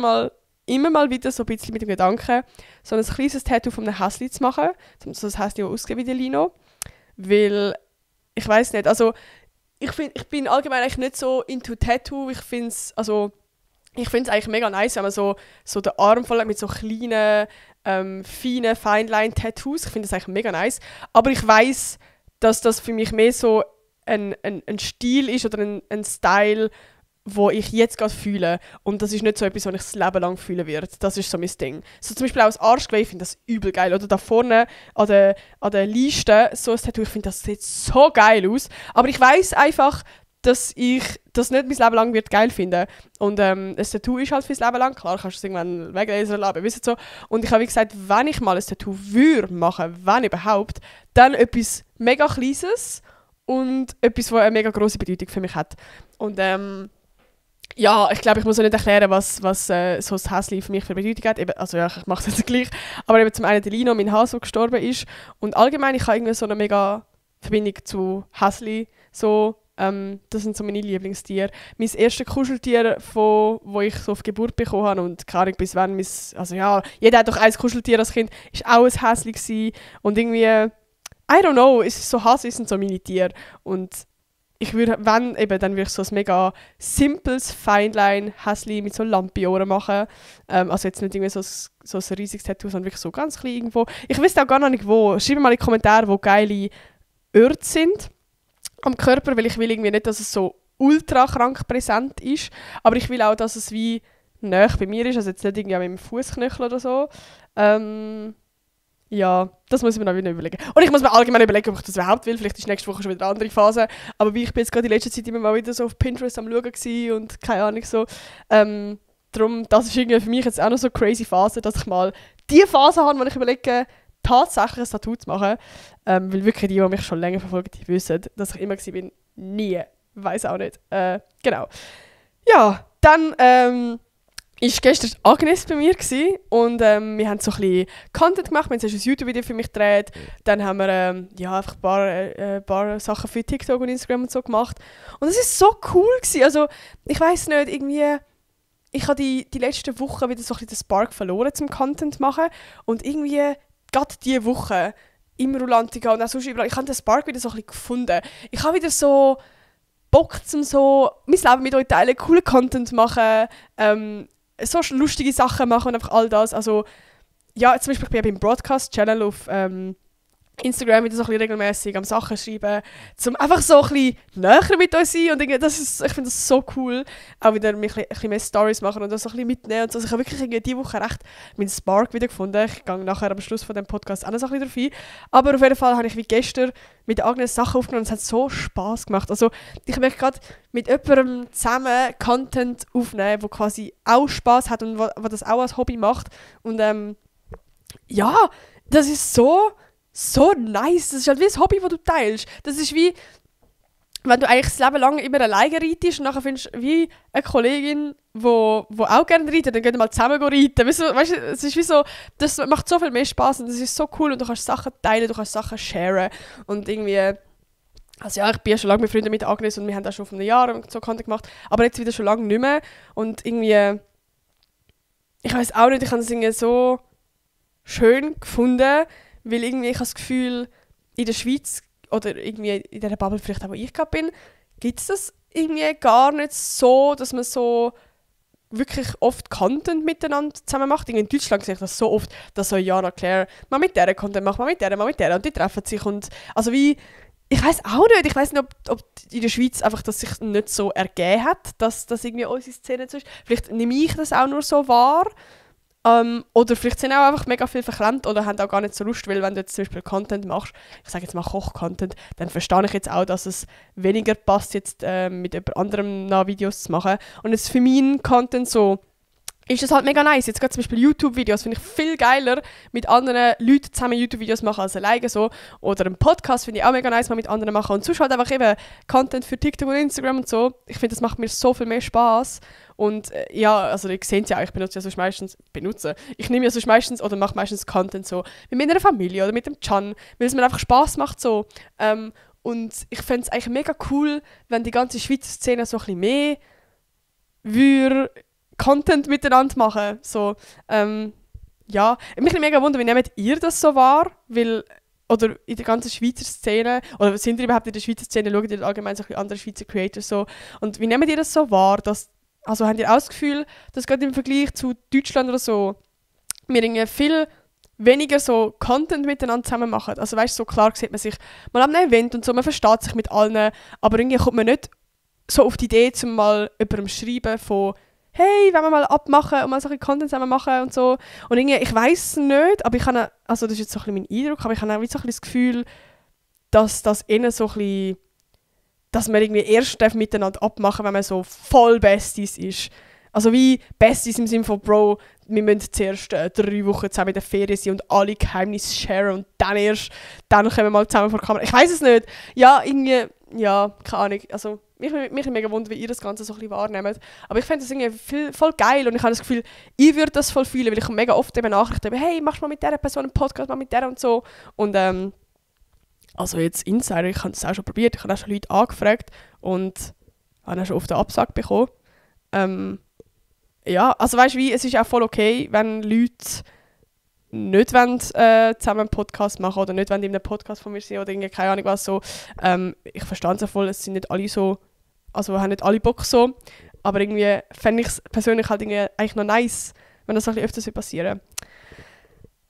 immer mal wieder so ein bisschen mit dem Gedanken, so ein kleines Tattoo von einem Häsli zu machen. So ein Häsli, das aussieht wie der Lino. Weil, ich weiß nicht, also ich bin allgemein eigentlich nicht so into Tattoo. Ich finde es eigentlich mega nice, wenn man so den Arm voll hat mit so kleinen, feinen Feinline-Tattoos. Ich finde das eigentlich mega nice. Aber ich weiß, dass das für mich mehr so ein Stil ist oder ein Style, wo ich jetzt gerade fühle. Und das ist nicht so etwas, was ich das Leben lang fühlen werde. Das ist so mein Ding. So zum Beispiel auch das Arschgeweih, ich finde das übel geil. Oder da vorne an der Leiste so ein Tattoo, ich finde, das sieht so geil aus. Aber ich weiß einfach, dass ich das nicht mein Leben lang wird geil finden. Und ein Tattoo ist halt fürs Leben lang. Klar, kannst du es irgendwann weglasern lassen, wisst so. Und ich habe wie gesagt, wenn ich mal ein Tattoo würde machen, wenn überhaupt, dann etwas mega Kleines und etwas, das eine mega grosse Bedeutung für mich hat. Und ja, ich glaube, ich muss auch nicht erklären, was so ein Häsli für mich für Bedeutung hat. Eben, also ja, ich mache es jetzt gleich. Aber eben zum einen der Lino, mein Hase, der gestorben ist. Und allgemein, ich habe irgendwie so eine mega Verbindung zu Häsli. So, das sind so meine Lieblingstiere. Mein erstes Kuscheltier, wo ich so auf Geburt bekommen habe und keine Ahnung, bis wann also ja, jeder hat doch ein Kuscheltier als Kind, ist auch ein Häsli gewesen. Und irgendwie, I don't know, Häsli sind so meine Tiere. Und ich würde, dann würde ich so ein mega simples Feinline-Häsli mit so Lampiohren machen. Also jetzt nicht irgendwie so ein riesiges Tattoo, sondern wirklich so ganz klein irgendwo. Ich wüsste auch gar nicht wo. Schreibt mal in die Kommentare, wo geile Orte sind am Körper, weil ich will irgendwie nicht, dass es so ultra krank präsent ist. Aber ich will auch, dass es wie nahe bei mir ist, also jetzt nicht irgendwie mit dem Fußknöchel oder so. Ja, das muss ich mir noch wieder überlegen. Und ich muss mir allgemein überlegen, ob ich das überhaupt will. Vielleicht ist nächste Woche schon wieder eine andere Phase. Aber wie ich bin jetzt gerade in letzter Zeit immer mal wieder so auf Pinterest am Schauen gewesen und keine Ahnung so. Darum, das ist irgendwie für mich jetzt auch noch so eine crazy Phase, dass ich mal die Phase habe, wo ich überlege, tatsächlich ein Tattoo zu machen. Weil wirklich die mich schon länger verfolgen, die wissen, dass ich immer war, nie. Weiß auch nicht. Genau. Ja, dann ist gestern Agnes bei mir gewesen, und wir haben so ein bisschen Content gemacht. Wir haben zuerst ein YouTube-Video für mich gedreht, dann haben wir einfach ein paar Sachen für TikTok und Instagram und so gemacht. Und es war so cool gewesen. Also ich weiss nicht, irgendwie, ich habe die letzten Wochen wieder so ein bisschen den Spark verloren zum Content machen, und irgendwie gerade diese Woche im Rulantica und auch sonst überall, ich habe den Spark wieder so ein bisschen gefunden. Ich habe wieder so Bock, so mein Leben mit euch teilen, coolen Content machen, so lustige Sachen machen und einfach all das. Also, ja, zum Beispiel, ich bin ja beim Broadcast-Channel auf Instagram wieder so ein bisschen regelmäßig am Sachen schreiben, um einfach so ein bisschen näher mit uns sein. Und ich finde das so cool, auch wieder ein bisschen mehr Stories machen und das so ein bisschen mitnehmen und so. Also ich habe wirklich diese Woche recht meinen Spark wieder gefunden. Ich gehe nachher am Schluss von dem Podcast auch noch so ein bisschen drauf ein. Aber auf jeden Fall habe ich wie gestern mit Agnes Sachen aufgenommen und es hat so Spass gemacht. Also ich möchte gerade mit jemandem zusammen Content aufnehmen, der quasi auch Spass hat und der das auch als Hobby macht. Und ja, das ist so nice. Das ist halt wie ein Hobby, das du teilst. Das ist wie, wenn du eigentlich das Leben lang immer alleine reitest und nachher findest du wie eine Kollegin, die auch gerne reitet, dann gehen wir mal zusammen reiten. Weißt du, es ist wie so, das macht so viel mehr Spaß und das ist so cool und du kannst Sachen teilen, du kannst Sachen sharen und irgendwie, also ja, ich bin ja schon lange mit Freunden mit Agnes und wir haben auch schon vor einem Jahr so Content gemacht, aber jetzt wieder schon lange nicht mehr und irgendwie, ich weiß auch nicht, ich habe es irgendwie so schön gefunden, weil irgendwie, ich habe das Gefühl, in der Schweiz oder irgendwie in dieser Bubble, vielleicht auch wo ich gerade bin, gibt es das irgendwie gar nicht so, dass man so wirklich oft Content miteinander zusammen macht. In Deutschland sehe ich das so oft, dass so Jana Claire mal mit der Content macht, mal mit der und die treffen sich und also wie, ich weiß auch nicht, ich weiß nicht, ob in der Schweiz einfach das sich nicht so ergeben hat, dass das irgendwie unsere Szene so ist. Vielleicht nehme ich das auch nur so wahr. Oder vielleicht sind auch einfach mega viel verklemmt oder haben auch gar nicht so Lust, weil wenn du jetzt zum Beispiel Content machst, ich sage jetzt mal Koch-Content, dann verstehe ich jetzt auch, dass es weniger passt, jetzt mit jemand anderem noch Videos zu machen. Und jetzt für meinen Content so ist das halt mega nice. Jetzt gerade zum Beispiel YouTube-Videos finde ich viel geiler, mit anderen Leuten zusammen YouTube-Videos machen als alleine so. Oder einen Podcast finde ich auch mega nice, mal mit anderen machen. Und sonst halt einfach eben Content für TikTok und Instagram und so. Ich finde, das macht mir so viel mehr Spaß. Und ja, also ihr seht ja auch, ich benutze ja sonst meistens, ich nehme ja sonst meistens oder mache meistens Content so mit meiner Familie oder mit dem Can, weil es mir einfach Spaß macht so. Und ich fände es eigentlich mega cool, wenn die ganze Schweizer Szene so ein bisschen mehr würde Content miteinander machen. So, ja, mich mega wundern, wie nehmt ihr das so wahr? Weil, oder in der ganzen Schweizer Szene, oder sind ihr überhaupt in der Schweizer Szene, schaut ihr allgemein so ein andere Schweizer Creators so, und wie nehmt ihr das so wahr? Dass, also habt ihr auch das Gefühl, dass gerade im Vergleich zu Deutschland oder so, wir irgendwie viel weniger so Content miteinander zusammen machen? Also weißt du, so klar sieht man sich mal am Event und so, man versteht sich mit allen, aber irgendwie kommt man nicht so auf die Idee, zum mal jemandem schreiben von «Hey, wollen wir mal abmachen und mal so ein Content zusammen machen» und so. Und irgendwie, ich weiss nicht, aber ich habe, also das ist jetzt so ein bisschen mein Eindruck, aber ich habe auch so ein bisschen das Gefühl, dass das eher so ein bisschen, dass man irgendwie erst miteinander abmachen, wenn man so voll Besties ist. Also wie Besties im Sinne von «Bro, wir müssen zuerst 3 Wochen zusammen in der Ferien sein und alle Geheimnisse sharen und dann können wir mal zusammen vor der Kamera.» Ich weiss es nicht. Ja, irgendwie, ja, keine Ahnung. Also mich mega wundern, wie ihr das Ganze so ein bisschen wahrnehmt. Aber ich finde das irgendwie voll geil und ich habe das Gefühl, ich würde das voll fühlen, weil ich mega oft eben Nachrichten habe, «Hey, machst du mal mit dieser Person einen Podcast, mal mit der und so.» Und also jetzt Insider, ich habe das auch schon probiert, ich habe auch schon Leute angefragt und habe auch schon oft eine Absage bekommen. Ja, also weißt du wie, es ist auch voll okay, wenn Leute nicht wollen, zusammen einen Podcast machen oder nicht wollen in einem Podcast von mir sein oder irgendwie, keine Ahnung was so. Ich verstehe es ja voll, es sind nicht alle so, also haben nicht alle Bock so, aber irgendwie fände ich es persönlich halt irgendwie eigentlich noch nice, wenn das ein bisschen öfters passieren.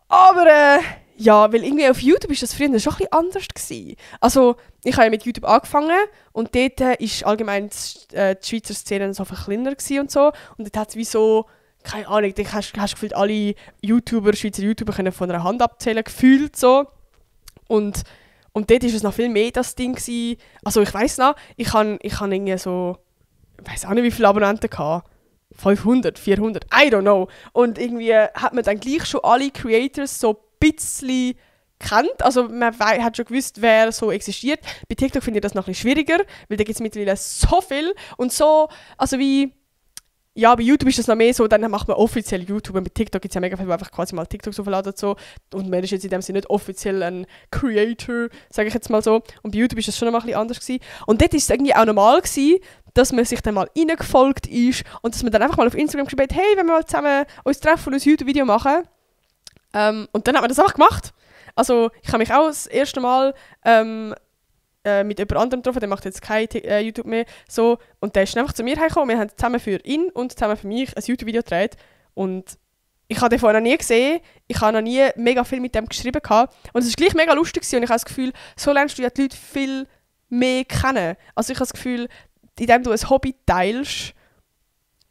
Aber ja, weil irgendwie auf YouTube war das früher schon ein bisschen anders gewesen. Also ich habe ja mit YouTube angefangen und dort ist allgemein die Schweizer Szene so viel kleiner und so. Und dort hat es wie so, keine Ahnung, da hast du gefühlt alle Schweizer YouTuber können von einer Hand abzählen, gefühlt so. Und dort war es noch viel mehr das Ding gewesen. Also ich weiss noch, ich habe irgendwie so, ich weiss auch nicht wie viele Abonnenten gehabt. 500, 400, I don't know. Und irgendwie hat man dann gleich schon alle Creators so ein bisschen kennt. Also man hat schon gewusst, wer so existiert. Bei TikTok finde ich das noch ein bisschen schwieriger, weil da gibt es mittlerweile so viel. Und so, also wie, ja, bei YouTube ist das noch mehr so, dann macht man offiziell YouTube. Und bei TikTok gibt es ja mega viel, die einfach quasi mal TikToks aufladen und so. Und man ist jetzt in dem Sinne nicht offiziell ein Creator, sage ich jetzt mal so. Und bei YouTube ist das schon noch mal ein bisschen anders gewesen. Und dort war es irgendwie auch normal gewesen, dass man sich dann mal reingefolgt ist und dass man dann einfach mal auf Instagram geschrieben hat, «Hey, wenn wir mal zusammen uns treffen und ein YouTube-Video machen.» Und dann hat man das einfach gemacht. Also ich habe mich auch das erste Mal mit jemand anderem getroffen, der macht jetzt kein YouTube mehr. So. Und der ist dann einfach zu mir hergekommen. Wir haben zusammen für ihn und zusammen für mich ein YouTube-Video gedreht. Und ich habe den vorher noch nie gesehen. Ich habe noch nie mega viel mit dem geschrieben gehabt. Und es war gleich mega lustig gewesen. Und ich habe das Gefühl, so lernst du ja die Leute viel mehr kennen. Also ich habe das Gefühl, indem du ein Hobby teilst,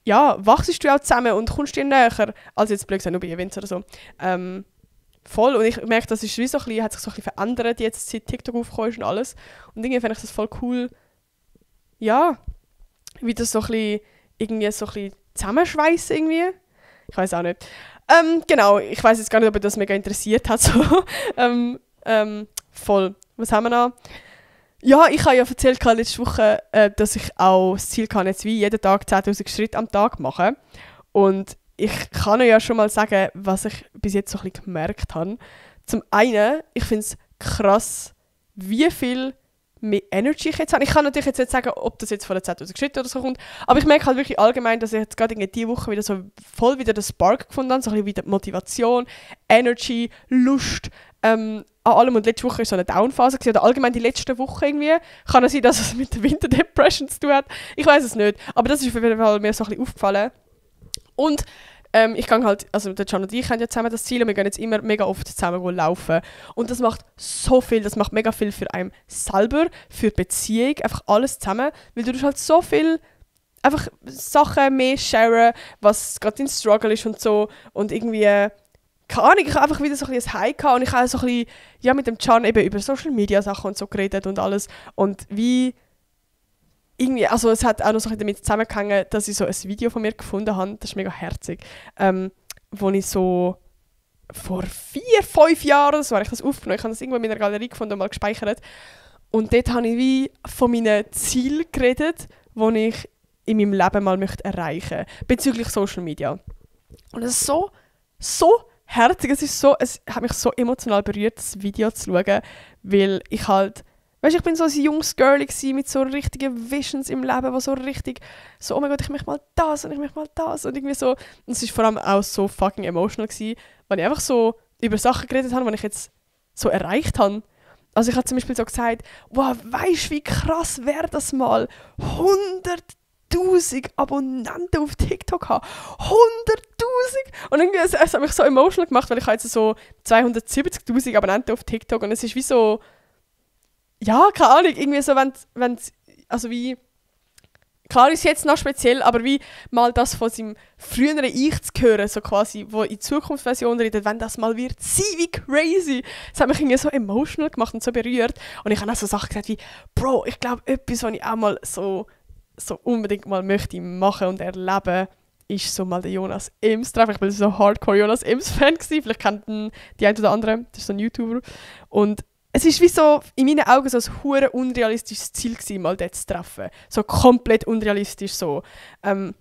ja, wachst du auch zusammen und kommst dir näher, als jetzt blöd gesagt, nur bei Events oder so. Voll. Und ich merke, das ist wie so ein bisschen, hat sich so ein bisschen verändert, jetzt seit TikTok aufgekommen ist und alles. Und irgendwie finde ich das voll cool, ja, wie das so ein bisschen, irgendwie so ein bisschen zusammenschweissen irgendwie. Ich weiß auch nicht. Genau, ich weiß jetzt gar nicht, ob mich das mega interessiert hat. So. Voll. Was haben wir noch? Ja, ich habe ja erzählt letzte Woche, dass ich auch das Ziel kann, jetzt wie jeden Tag 10'000 Schritte am Tag machen. Und ich kann euch ja schon mal sagen, was ich bis jetzt so ein bisschen gemerkt habe. Zum einen, ich finde es krass, wie viel mehr Energy ich jetzt habe. Ich kann natürlich jetzt nicht sagen, ob das jetzt von den 10'000 Schritten oder so kommt, aber ich merke halt wirklich allgemein, dass ich jetzt gerade diese Woche wieder so voll wieder den Spark gefunden habe, so ein bisschen wieder Motivation, Energy, Lust, an allem. Und letzte Woche war so eine Downphase oder allgemein die letzten Wochen irgendwie. Kann es sein, dass es mit der Winterdepression zu tun hat? Ich weiß es nicht, aber das ist auf jeden Fall mir so ein bisschen aufgefallen. Und ich gehe halt, also der Can und ich haben ja zusammen das Ziel und wir gehen jetzt immer mega oft zusammen laufen. Und das macht so viel, das macht mega viel für einen selber, für die Beziehung, einfach alles zusammen, weil du halt so viel einfach Sachen mehr sharen, was gerade dein Struggle ist und so. Und irgendwie, keine Ahnung, ich habe einfach wieder so ein bisschen ein High gehabt und ich habe so ein bisschen, ja, mit dem Can eben über Social Media Sachen und so geredet und alles. Und wie irgendwie, also es hat auch noch so damit zusammengehangen, dass ich so ein Video von mir gefunden habe, das ist mega herzig, wo ich so vor 4-5 Jahren, so habe ich das aufgenommen, ich habe das irgendwo in meiner Galerie gefunden und mal gespeichert. Und dort habe ich wie von meinen Zielen geredet, die ich in meinem Leben mal möchte erreichen möchte, bezüglich Social Media. Und es ist so herzig, es hat mich so emotional berührt, das Video zu schauen, weil ich halt Weißt du, ich bin so ein junges Girlie mit so richtigen Visions im Leben, wo so richtig so, oh mein Gott, ich möchte mal das und ich möchte mal das und irgendwie so. Und es war vor allem auch so fucking emotional gewesen, weil ich einfach so über Sachen geredet habe, die ich jetzt so erreicht habe. Also ich habe zum Beispiel so gesagt, wow, weißt du, wie krass wäre das mal 100'000 Abonnenten auf TikTok haben. 100'000! Und irgendwie, es hat mich so emotional gemacht, weil ich habe jetzt so 270'000 Abonnenten auf TikTok und es ist wie so, ja, keine Ahnung, irgendwie so, wenn also wie, klar ist es jetzt noch speziell, aber wie mal das von seinem früheren Ich zu hören, so quasi, wo in Zukunftsversion redet, wenn das mal wird sein, wie crazy. Das hat mich irgendwie so emotional gemacht und so berührt. Und ich habe auch so Sachen gesagt wie, Bro, ich glaube, etwas, was ich auch mal so unbedingt mal möchte machen und erleben, ist so mal den Jonas Ems treffen. Ich war so hardcore Jonas Ems Fan gewesen. Vielleicht kennt ihn die ein oder andere, das ist so ein YouTuber. Und es ist wie so, in meinen Augen so ein hure unrealistisches Ziel gewesen, mal dort zu treffen. So komplett unrealistisch so. Und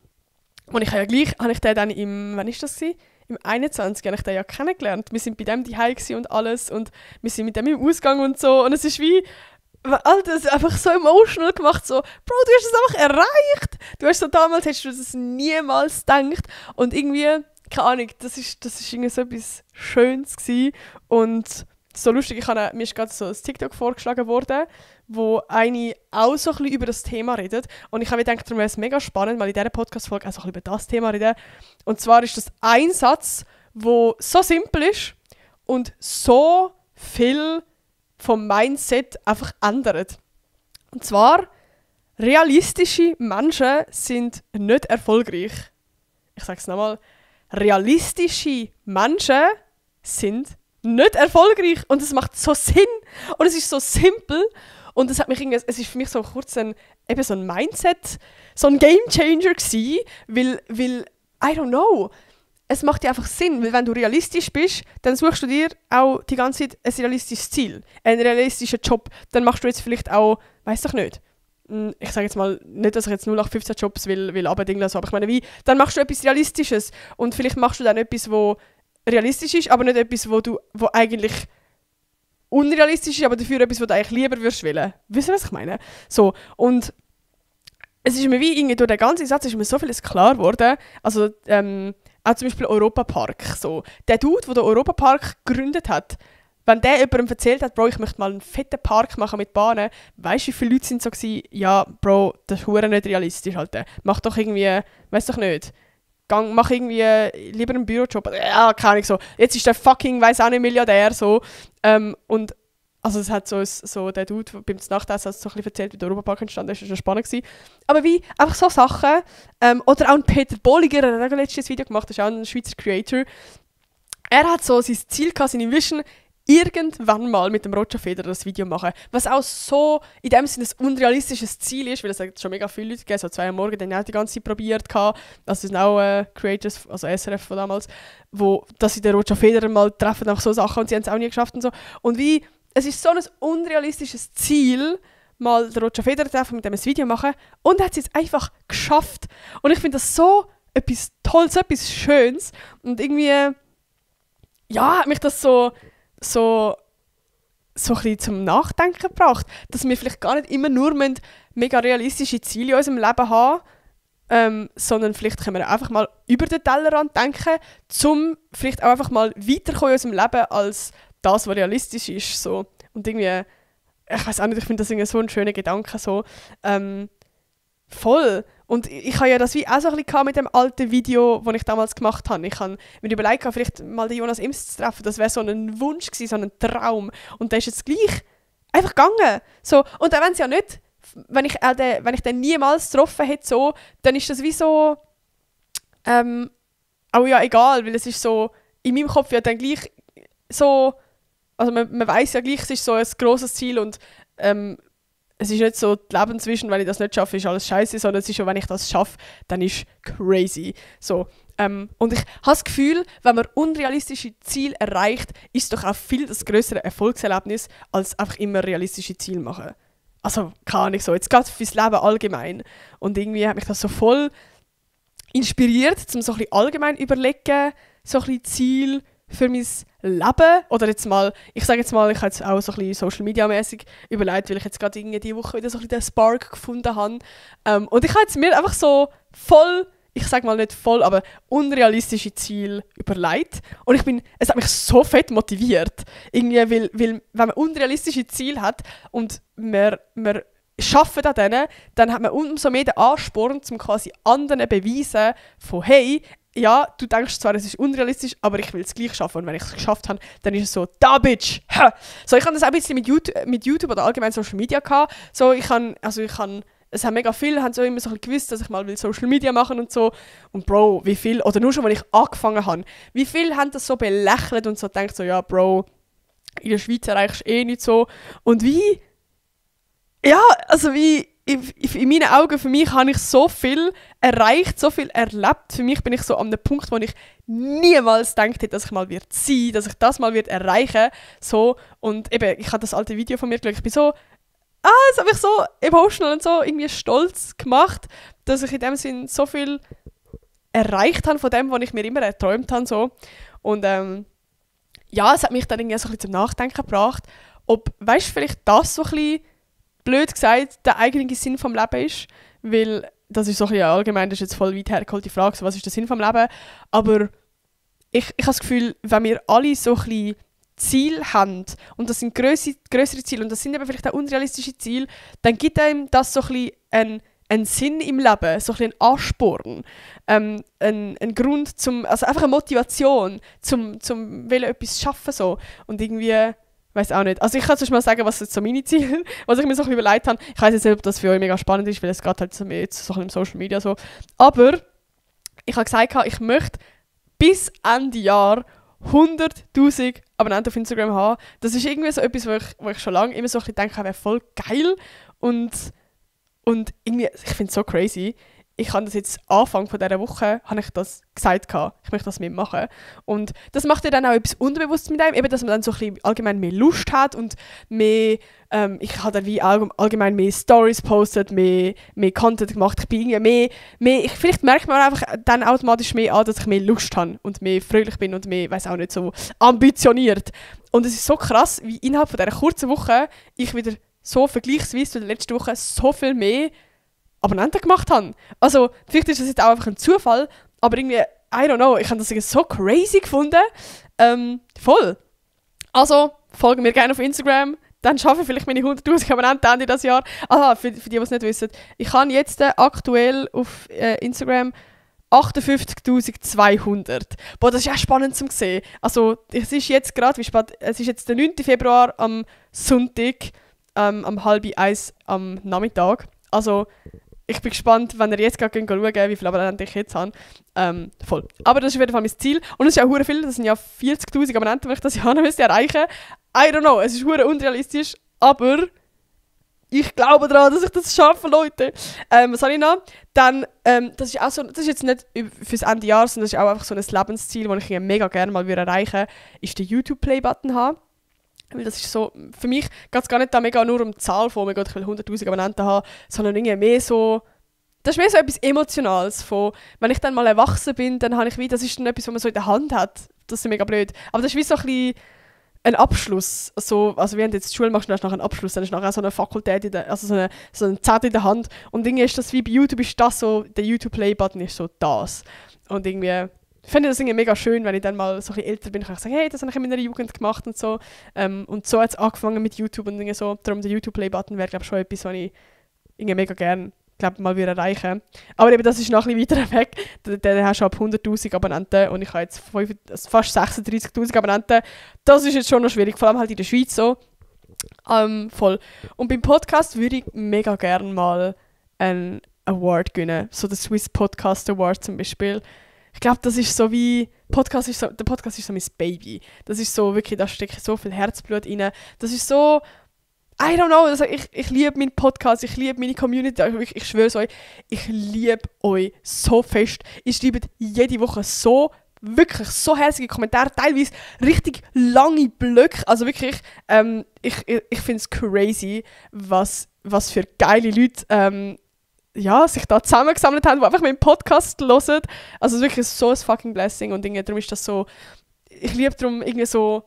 ich habe ja gleich, habe ich den dann wann ist das gewesen? Im 21. habe ich den ja kennengelernt. Wir sind bei dem daheim und alles und wir sind mit dem im Ausgang und so. Und es ist wie, Alter, es ist einfach so emotional gemacht, so, Bro, du hast es einfach erreicht. Du hast so, damals hättest du das niemals gedacht. Und irgendwie, keine Ahnung, das ist irgendwie so etwas Schönes gewesen. Und so lustig, mir ist gerade so ein TikTok vorgeschlagen worden, wo eine auch so ein bisschen über das Thema redet. Und ich habe mir gedacht, darum wäre es mega spannend, mal in dieser Podcast-Folge auch so ein bisschen über das Thema reden. Und zwar ist das ein Satz, der so simpel ist und so viel vom Mindset einfach ändert. Und zwar, realistische Menschen sind nicht erfolgreich. Ich sage es nochmal, realistische Menschen sind nicht erfolgreich. Und es macht so Sinn. Und es ist so simpel. Und es ist für mich so kurz so ein Mindset, so ein Gamechanger gewesen, weil, I don't know, es macht dir einfach Sinn, weil wenn du realistisch bist, dann suchst du dir auch die ganze Zeit ein realistisches Ziel, einen realistischen Job. Dann machst du jetzt vielleicht auch, weiss ich nicht, ich sage jetzt mal, nicht, dass ich jetzt 0815 Jobs will abdingen, so, aber ich meine, wie, dann machst du etwas Realistisches und vielleicht machst du dann etwas, wo realistisch ist, aber nicht etwas, wo eigentlich unrealistisch ist, aber dafür etwas, wo du eigentlich lieber würdest wollen. Wisst ihr, was ich meine? So, und es ist mir wie irgendwie durch den ganzen Satz ist mir so vieles klar geworden. Also, auch zum Beispiel Europapark. So. Der Dude, der den Europapark gegründet hat, wenn der jemandem erzählt hat, Bro, ich möchte mal einen fetten Park machen mit Bahnen, weißt du, wie viele Leute sind so gewesen, ja, Bro, das ist verdammt nicht realistisch. Alter. Mach doch irgendwie, weiss doch nicht, mach irgendwie lieber einen Bürojob. Ja, keine Ahnung, so. Jetzt ist der fucking, weiss auch nicht, Milliardär, so. Und also es hat so der Dude beim Nachtessen so ein bisschen erzählt, wie der Europapark entstanden ist, das war schon spannend gewesen. Aber wie, einfach so Sachen, oder auch ein Peter Bolliger, der hat ein letztes Video gemacht, das ist auch ein Schweizer Creator. Er hat so sein Ziel gehabt, seine Vision, irgendwann mal mit dem Roger Federer das Video machen. Was auch so in dem Sinne ein unrealistisches Ziel ist, weil es hat schon mega viele Leute gegeben, so 2 Uhr morgens, die haben auch die ganze Zeit probiert. Also das sind auch Creators, also SRF von damals, dass sie den Roger Federer mal treffen, auch so Sachen, und sie haben es auch nie geschafft und so. Und wie, es ist so ein unrealistisches Ziel, mal den Roger Federer treffen, mit dem ein Video machen, und er hat es jetzt einfach geschafft. Und ich finde das so etwas Tolles, so etwas Schönes. Und irgendwie, ja, hat mich das so ein bisschen zum Nachdenken gebracht, dass wir vielleicht gar nicht immer nur mega realistische Ziele in unserem Leben haben, sondern vielleicht können wir einfach mal über den Tellerrand denken, um vielleicht auch einfach mal weiterkommen in unserem Leben als das, was realistisch ist. So. Und irgendwie, ich weiß auch nicht, ich finde das irgendwie so ein schöner Gedanke. So. Voll. Und ich habe ja das wie auch so ein bisschen mit dem alten Video, das ich damals gemacht habe. Ich habe mir überlegt, vielleicht mal den Jonas Ems zu treffen. Das wäre so ein Wunsch gewesen, so ein Traum. Und der ist jetzt gleich einfach gegangen. So. Und auch wenn es ja nicht, wenn ich den niemals getroffen hätte, so, dann ist das wie so auch ja egal, weil es ist so in meinem Kopf ja dann gleich so, also man weiss ja gleich, es ist so ein grosses Ziel und es ist nicht so die Lebensvision, wenn ich das nicht schaffe, ist alles scheiße, sondern es ist schon, wenn ich das schaffe, dann ist crazy. So, und ich habe das Gefühl, wenn man unrealistische Ziele erreicht, ist es doch auch viel das größere Erfolgserlebnis, als einfach immer realistische Ziele machen. Also, keine Ahnung, so, jetzt geht es fürs Leben allgemein. Und irgendwie hat mich das so voll inspiriert, um so ein bisschen allgemein überlegen, so ein bisschen Ziel für mein Leben, oder jetzt mal, ich sage jetzt mal, ich habe jetzt auch so ein bisschen Social-Media-mäßig überlegt, weil ich jetzt gerade irgendwie diese Woche wieder so ein bisschen den Spark gefunden habe. Und ich habe jetzt mir einfach so voll, ich sage mal nicht voll, aber unrealistische Ziele überlegt. Und es hat mich so fett motiviert. Irgendwie, weil wenn man unrealistische Ziele hat und man arbeitet an denen, dann hat man umso mehr den Ansporn, um quasi anderen beweisen, von hey, ja, du denkst zwar, es ist unrealistisch, aber ich will es gleich schaffen. Und wenn ich es geschafft habe, dann ist es so, da Bitch! Ha! So, ich habe das auch ein bisschen mit YouTube oder allgemein Social Media gehabt. So, es haben mega viele, haben so immer so ein bisschen gewusst, dass ich mal will Social Media machen und so. Und Bro, wie viel, oder nur schon, als ich angefangen habe, wie viele haben das so belächelt und so gedacht, so, ja, Bro, in der Schweiz erreichst du eh nicht so. Und wie, ja, also wie, in meinen Augen, für mich habe ich so viel erreicht, so viel erlebt. Für mich bin ich so an einem Punkt, wo ich niemals gedacht hätte, dass ich mal sein, dass ich das mal erreichen so. Und eben, ich habe das alte Video von mir geschaut, ich bin so, das habe ich so emotional und so irgendwie stolz gemacht, dass ich in dem Sinn so viel erreicht habe von dem, was ich mir immer erträumt habe. So. Und ja, es hat mich dann irgendwie so ein bisschen zum Nachdenken gebracht, ob, weißt du, vielleicht das so ein bisschen, blöd gesagt, der eigentliche Sinn vom Leben ist, weil das ist so ein bisschen allgemein, das ist jetzt voll weit hergeholte Frage, so, was ist der Sinn vom Leben, aber ich habe das Gefühl, wenn wir alle so ein bisschen Ziele haben, und das sind grössere Ziele, und das sind eben vielleicht auch unrealistische Ziele, dann gibt einem das so ein bisschen einen Sinn im Leben, so ein bisschen einen Ansporn, ein Grund also einfach eine Motivation, zum etwas schaffen so. Und irgendwie, weiß auch nicht. Also ich kann jetzt mal sagen, was jetzt so meine Ziele, was ich mir so ein bisschen überlegt habe. Ich weiß jetzt nicht, ob das für euch mega spannend ist, weil es geht halt so mehr jetzt so im Social Media so. Aber ich habe gesagt, ich möchte bis Ende Jahr 100'000 Abonnenten auf Instagram haben. Das ist irgendwie so etwas, wo ich schon lange immer so ein bisschen denke, wäre voll geil. Und irgendwie, ich finde es so crazy. Ich habe das jetzt Anfang von dieser Woche habe ich das gesagt, ich möchte das mitmachen. Und das macht ja dann auch etwas unterbewusst mit einem, eben, dass man dann so ein bisschen allgemein mehr Lust hat und mehr, ich habe dann wie allgemein mehr Stories postet, mehr Content gemacht. Ich bin irgendwie vielleicht merkt man einfach dann automatisch mehr an, dass ich mehr Lust habe und mehr fröhlich bin und mehr, weiß auch nicht, so ambitioniert. Und es ist so krass, wie innerhalb von dieser kurzen Woche ich wieder so vergleichsweise zu der letzten Woche so viel mehr Abonnenten gemacht habe. Also, vielleicht ist das jetzt auch einfach ein Zufall, aber irgendwie, I don't know, ich habe das irgendwie so crazy gefunden. Voll. Also, folgen mir gerne auf Instagram, dann schaffe ich vielleicht meine 100'000 Abonnenten Ende dieses Jahr. Aha, für die, die es nicht wissen. Ich habe jetzt aktuell auf Instagram 58'200. Boah, das ist auch spannend zu sehen. Also, es ist jetzt gerade, wie spät, es ist jetzt der 9. Februar am Sonntag, um 12:30 am Nachmittag. Also, ich bin gespannt, wenn ihr jetzt gerade schauen, wie viele Abonnenten ich jetzt habe. Voll. Aber das ist auf jeden Fall mein Ziel. Und es ist ja auch viel, das sind ja 40'000 Abonnenten, die ich das Jahr noch erreichen müsste. I don't know, es ist verdammt unrealistisch, aber ich glaube daran, dass ich das schaffe, Leute. Was habe ich noch? Dann, das ist auch so, das ist jetzt nicht fürs Ende Jahr, sondern das ist auch einfach so ein Lebensziel, das ich mega gerne mal erreichen würde, ist den YouTube-Play-Button haben. Weil das ist so, für mich geht es gar nicht da mega nur um die Zahl von, oh Gott, ich will 100'000 Abonnenten haben, sondern irgendwie mehr so, das ist mehr so etwas Emotionales von, wenn ich dann mal erwachsen bin, dann habe ich wie, das ist dann etwas, was man so in der Hand hat. Das ist mega blöd. Aber das ist wie so ein bisschen ein Abschluss. Also während du jetzt die Schule machst, dann hast du nachher einen Abschluss, dann ist nachher so eine Fakultät, also so ein Zettel in der Hand. Und irgendwie ist das wie bei YouTube, ist das so, der YouTube-Play-Button ist so das. Und irgendwie ich finde das irgendwie mega schön, wenn ich dann mal so ein bisschen älter bin, kann ich sagen, hey, das habe ich in meiner Jugend gemacht und so. Und so hat es angefangen mit YouTube und irgendwie so. Darum der YouTube-Play-Button wäre, glaube ich, schon etwas, was ich irgendwie mega gerne mal wieder erreichen. Aber eben, das ist noch ein bisschen weiter weg. Der hast du ab 100'000 Abonnenten und ich habe jetzt fast 36'000 Abonnenten. Das ist jetzt schon noch schwierig, vor allem halt in der Schweiz so. Voll. Und beim Podcast würde ich mega gerne mal einen Award gewinnen. So den Swiss Podcast Award zum Beispiel. Ich glaube, das ist so wie, der Podcast ist so mein Baby. Das ist so wirklich, da steckt so viel Herzblut rein. Das ist so, I don't know, also ich liebe meinen Podcast, ich liebe meine Community, ich schwöre es euch, ich liebe euch so fest. Ihr schreibt jede Woche wirklich so herzige Kommentare, teilweise richtig lange Blöcke. Also wirklich, ich finde es crazy, was für geile Leute sich da zusammengesammelt haben, die einfach meinen Podcast hören. Also wirklich so ein fucking Blessing und darum ist das so, ich liebe darum irgendwie so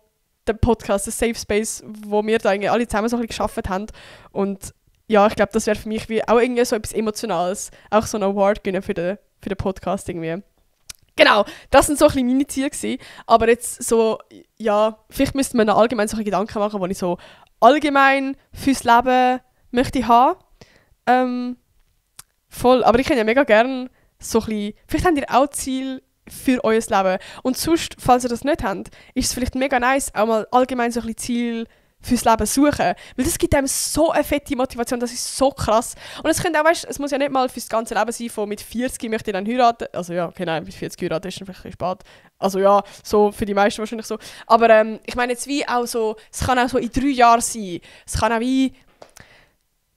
den Podcast, den Safe Space, wo wir da irgendwie alle zusammen so ein bisschen geschaffen haben. Und ja, ich glaube, das wäre für mich wie auch irgendwie so etwas Emotionales. Auch so ein Award gewinnen für den Podcast irgendwie. Genau, das sind so ein bisschen meine Ziele gewesen. Aber jetzt so, ja, vielleicht müsste man noch allgemein solche Gedanken machen, die ich so allgemein fürs Leben möchte haben. Voll, aber ich hätte ja mega gerne so ein bisschen, vielleicht habt ihr auch Ziele für euer Leben. Und sonst, falls ihr das nicht habt, ist es vielleicht mega nice, auch mal allgemein so ein bisschen Ziel fürs Leben suchen. Weil das gibt einem so eine fette Motivation, das ist so krass. Und es könnte auch, weißt, es muss ja nicht mal fürs ganze Leben sein, von mit 40 möchte ich dann heiraten. Also ja, okay, nein, mit 40 heiraten ist dann vielleicht ein bisschen spät. Also ja, so für die meisten wahrscheinlich so. Aber ich meine jetzt wie auch so, es kann auch so in 3 Jahren sein. Es kann auch wie,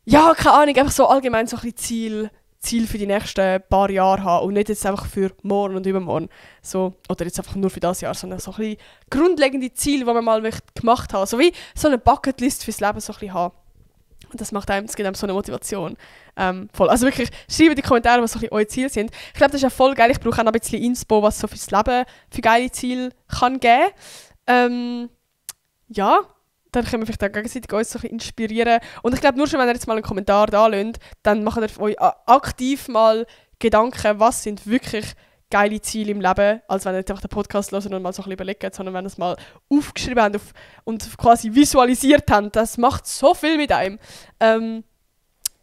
ja, keine Ahnung, einfach so allgemein so ein bisschen Ziel für die nächsten paar Jahre haben und nicht jetzt einfach für morgen und übermorgen. So, oder jetzt einfach nur für das Jahr, sondern so ein bisschen grundlegende Ziele, die man mal gemacht hat. So wie so eine Bucketlist fürs Leben so ein bisschen haben. Und das gibt einem so eine Motivation. Voll. Also wirklich, schreibt in die Kommentare, was so ein bisschen eure Ziele sind. Ich glaube, das ist ja voll geil. Ich brauche auch noch ein bisschen Inspo, was so fürs Leben für geile Ziele kann geben. Ja, dann können wir vielleicht auch gegenseitig uns so ein bisschen inspirieren. Und ich glaube, nur schon, wenn ihr jetzt mal einen Kommentar da lasst, dann macht ihr euch aktiv mal Gedanken, was sind wirklich geile Ziele im Leben, als wenn ihr jetzt einfach den Podcast hört und mal so ein bisschen überlegt, sondern wenn ihr es mal aufgeschrieben habt und quasi visualisiert habt. Das macht so viel mit einem.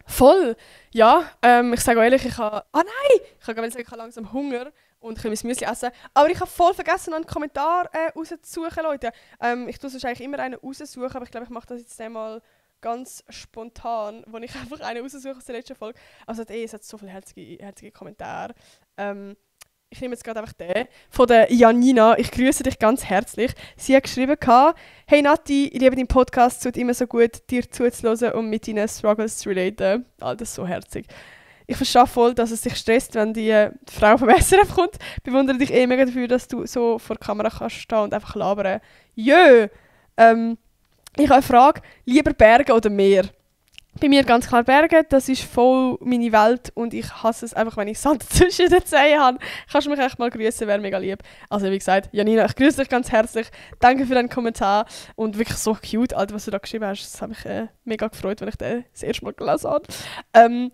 Voll. Ja, ich sage euch ehrlich, ich habe... Ah nein! Ich habe langsam Hunger und ich will mein Müsli essen. Aber ich habe voll vergessen, einen Kommentar rauszusuchen, Leute. Ich tue sonst eigentlich immer einen raussuchen, aber ich glaube, ich mache das jetzt einmal ganz spontan, wo ich einfach einen raussuche aus der letzten Folge. Also es hat so viele herzige Kommentare. Ich nehme jetzt gerade einfach den von der Janina. Ich grüße dich ganz herzlich. Sie hat geschrieben: Hey Nati, ich liebe deinen Podcast, es tut immer so gut, dir zuzuhören und mit deinen Struggles zu relaten. Das ist so herzig. Ich verstehe voll, dass es dich stresst, wenn die Frau vom SRF kommt. Ich bewundere dich mega dafür, dass du so vor der Kamera kannst stehen und einfach labern. Jö! Ich habe eine Frage. Lieber Berge oder Meer? Bei mir ganz klar Berge, das ist voll meine Welt und ich hasse es einfach, wenn ich Sand zwischen den Zehen habe. Kannst du mich echt mal grüßen, wäre mega lieb. Also wie gesagt, Janina, ich grüße dich ganz herzlich. Danke für deinen Kommentar und wirklich so cute, Alter, was du da geschrieben hast. Das hat mich mega gefreut, wenn ich den das erste Mal gelesen habe.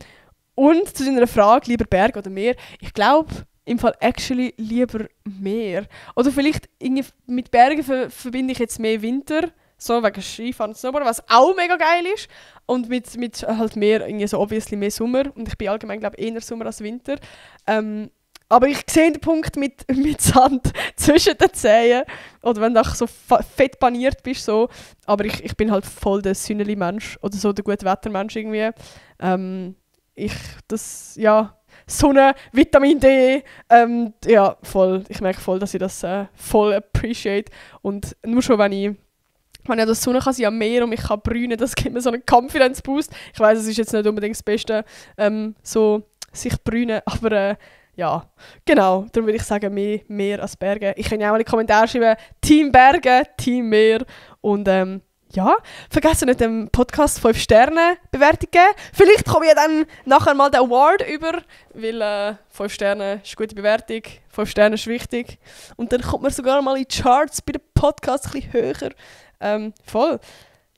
Und zu deiner Frage, lieber Berg oder Meer, ich glaube im Fall actually lieber Meer. Oder vielleicht mit Bergen verbinde ich jetzt mehr Winter, so wegen Skifahren und Snowboarden, was auch mega geil ist. Und mit halt mehr, irgendwie so obviously mehr Sommer. Und ich bin allgemein, glaube ich, eher Sommer als Winter. Aber ich sehe den Punkt mit Sand zwischen den Zehen. Oder wenn du so fett paniert bist. So. Aber ich bin halt voll der Sünneli-Mensch. Oder so der Gute-Wetter-Mensch irgendwie. Sonne, Vitamin D. Ja, voll. Ich merke voll, dass ich das voll appreciate. Und nur schon, wenn ich das Sonne kann, am Meer und mich kann brünen, das gibt mir so einen Confidence-Boost. Ich weiss, es ist jetzt nicht unbedingt das Beste, so sich brünen, aber ja, genau. Darum würde ich sagen, mehr als Berge. Ich kann ja auch mal in die Kommentare schreiben, Team Berge, Team Meer. Und ja, vergessen nicht dem Podcast 5 Sterne Bewertung geben. Vielleicht komme ich dann nachher mal den Award über, weil 5 Sterne ist eine gute Bewertung, 5 Sterne ist wichtig. Und dann kommt man sogar mal in die Charts bei den Podcasts ein bisschen höher. Voll.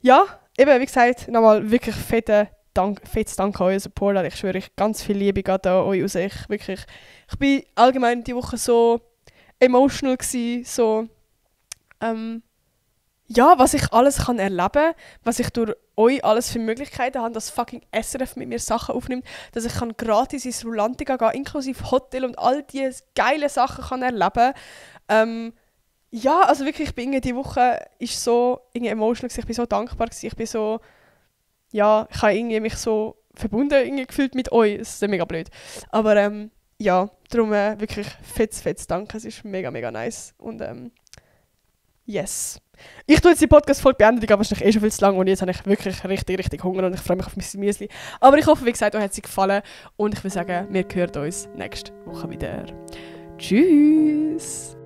Ja, eben, wie gesagt, nochmal wirklich fettes Dank an euren Support. Ich schwöre, ganz viel Liebe geht an euch aus. Ich bin allgemein die Woche so emotional gewesen, so ja, was ich alles kann erleben, was ich durch euch alles für Möglichkeiten habe, dass fucking SRF mit mir Sachen aufnimmt, dass ich kann gratis ins Rulantica gehen, inklusive Hotel und all diese geile Sachen kann erleben. Ja, also wirklich, ich bin die Woche ist so emotional gewesen, ich bin so dankbar gewesen, ich bin so, ja, ich habe mich so verbunden gefühlt mit euch, das ist mega blöd. Aber ja, darum wirklich fettes Danke, es ist mega, mega nice und yes. Ich tue jetzt die Podcast-Folge beenden, die geht wahrscheinlich schon viel zu lang und jetzt habe ich wirklich richtig Hunger und ich freue mich auf mein Müsli. Aber ich hoffe, wie gesagt, euch hat es gefallen und ich würde sagen, wir hören uns nächste Woche wieder. Tschüss!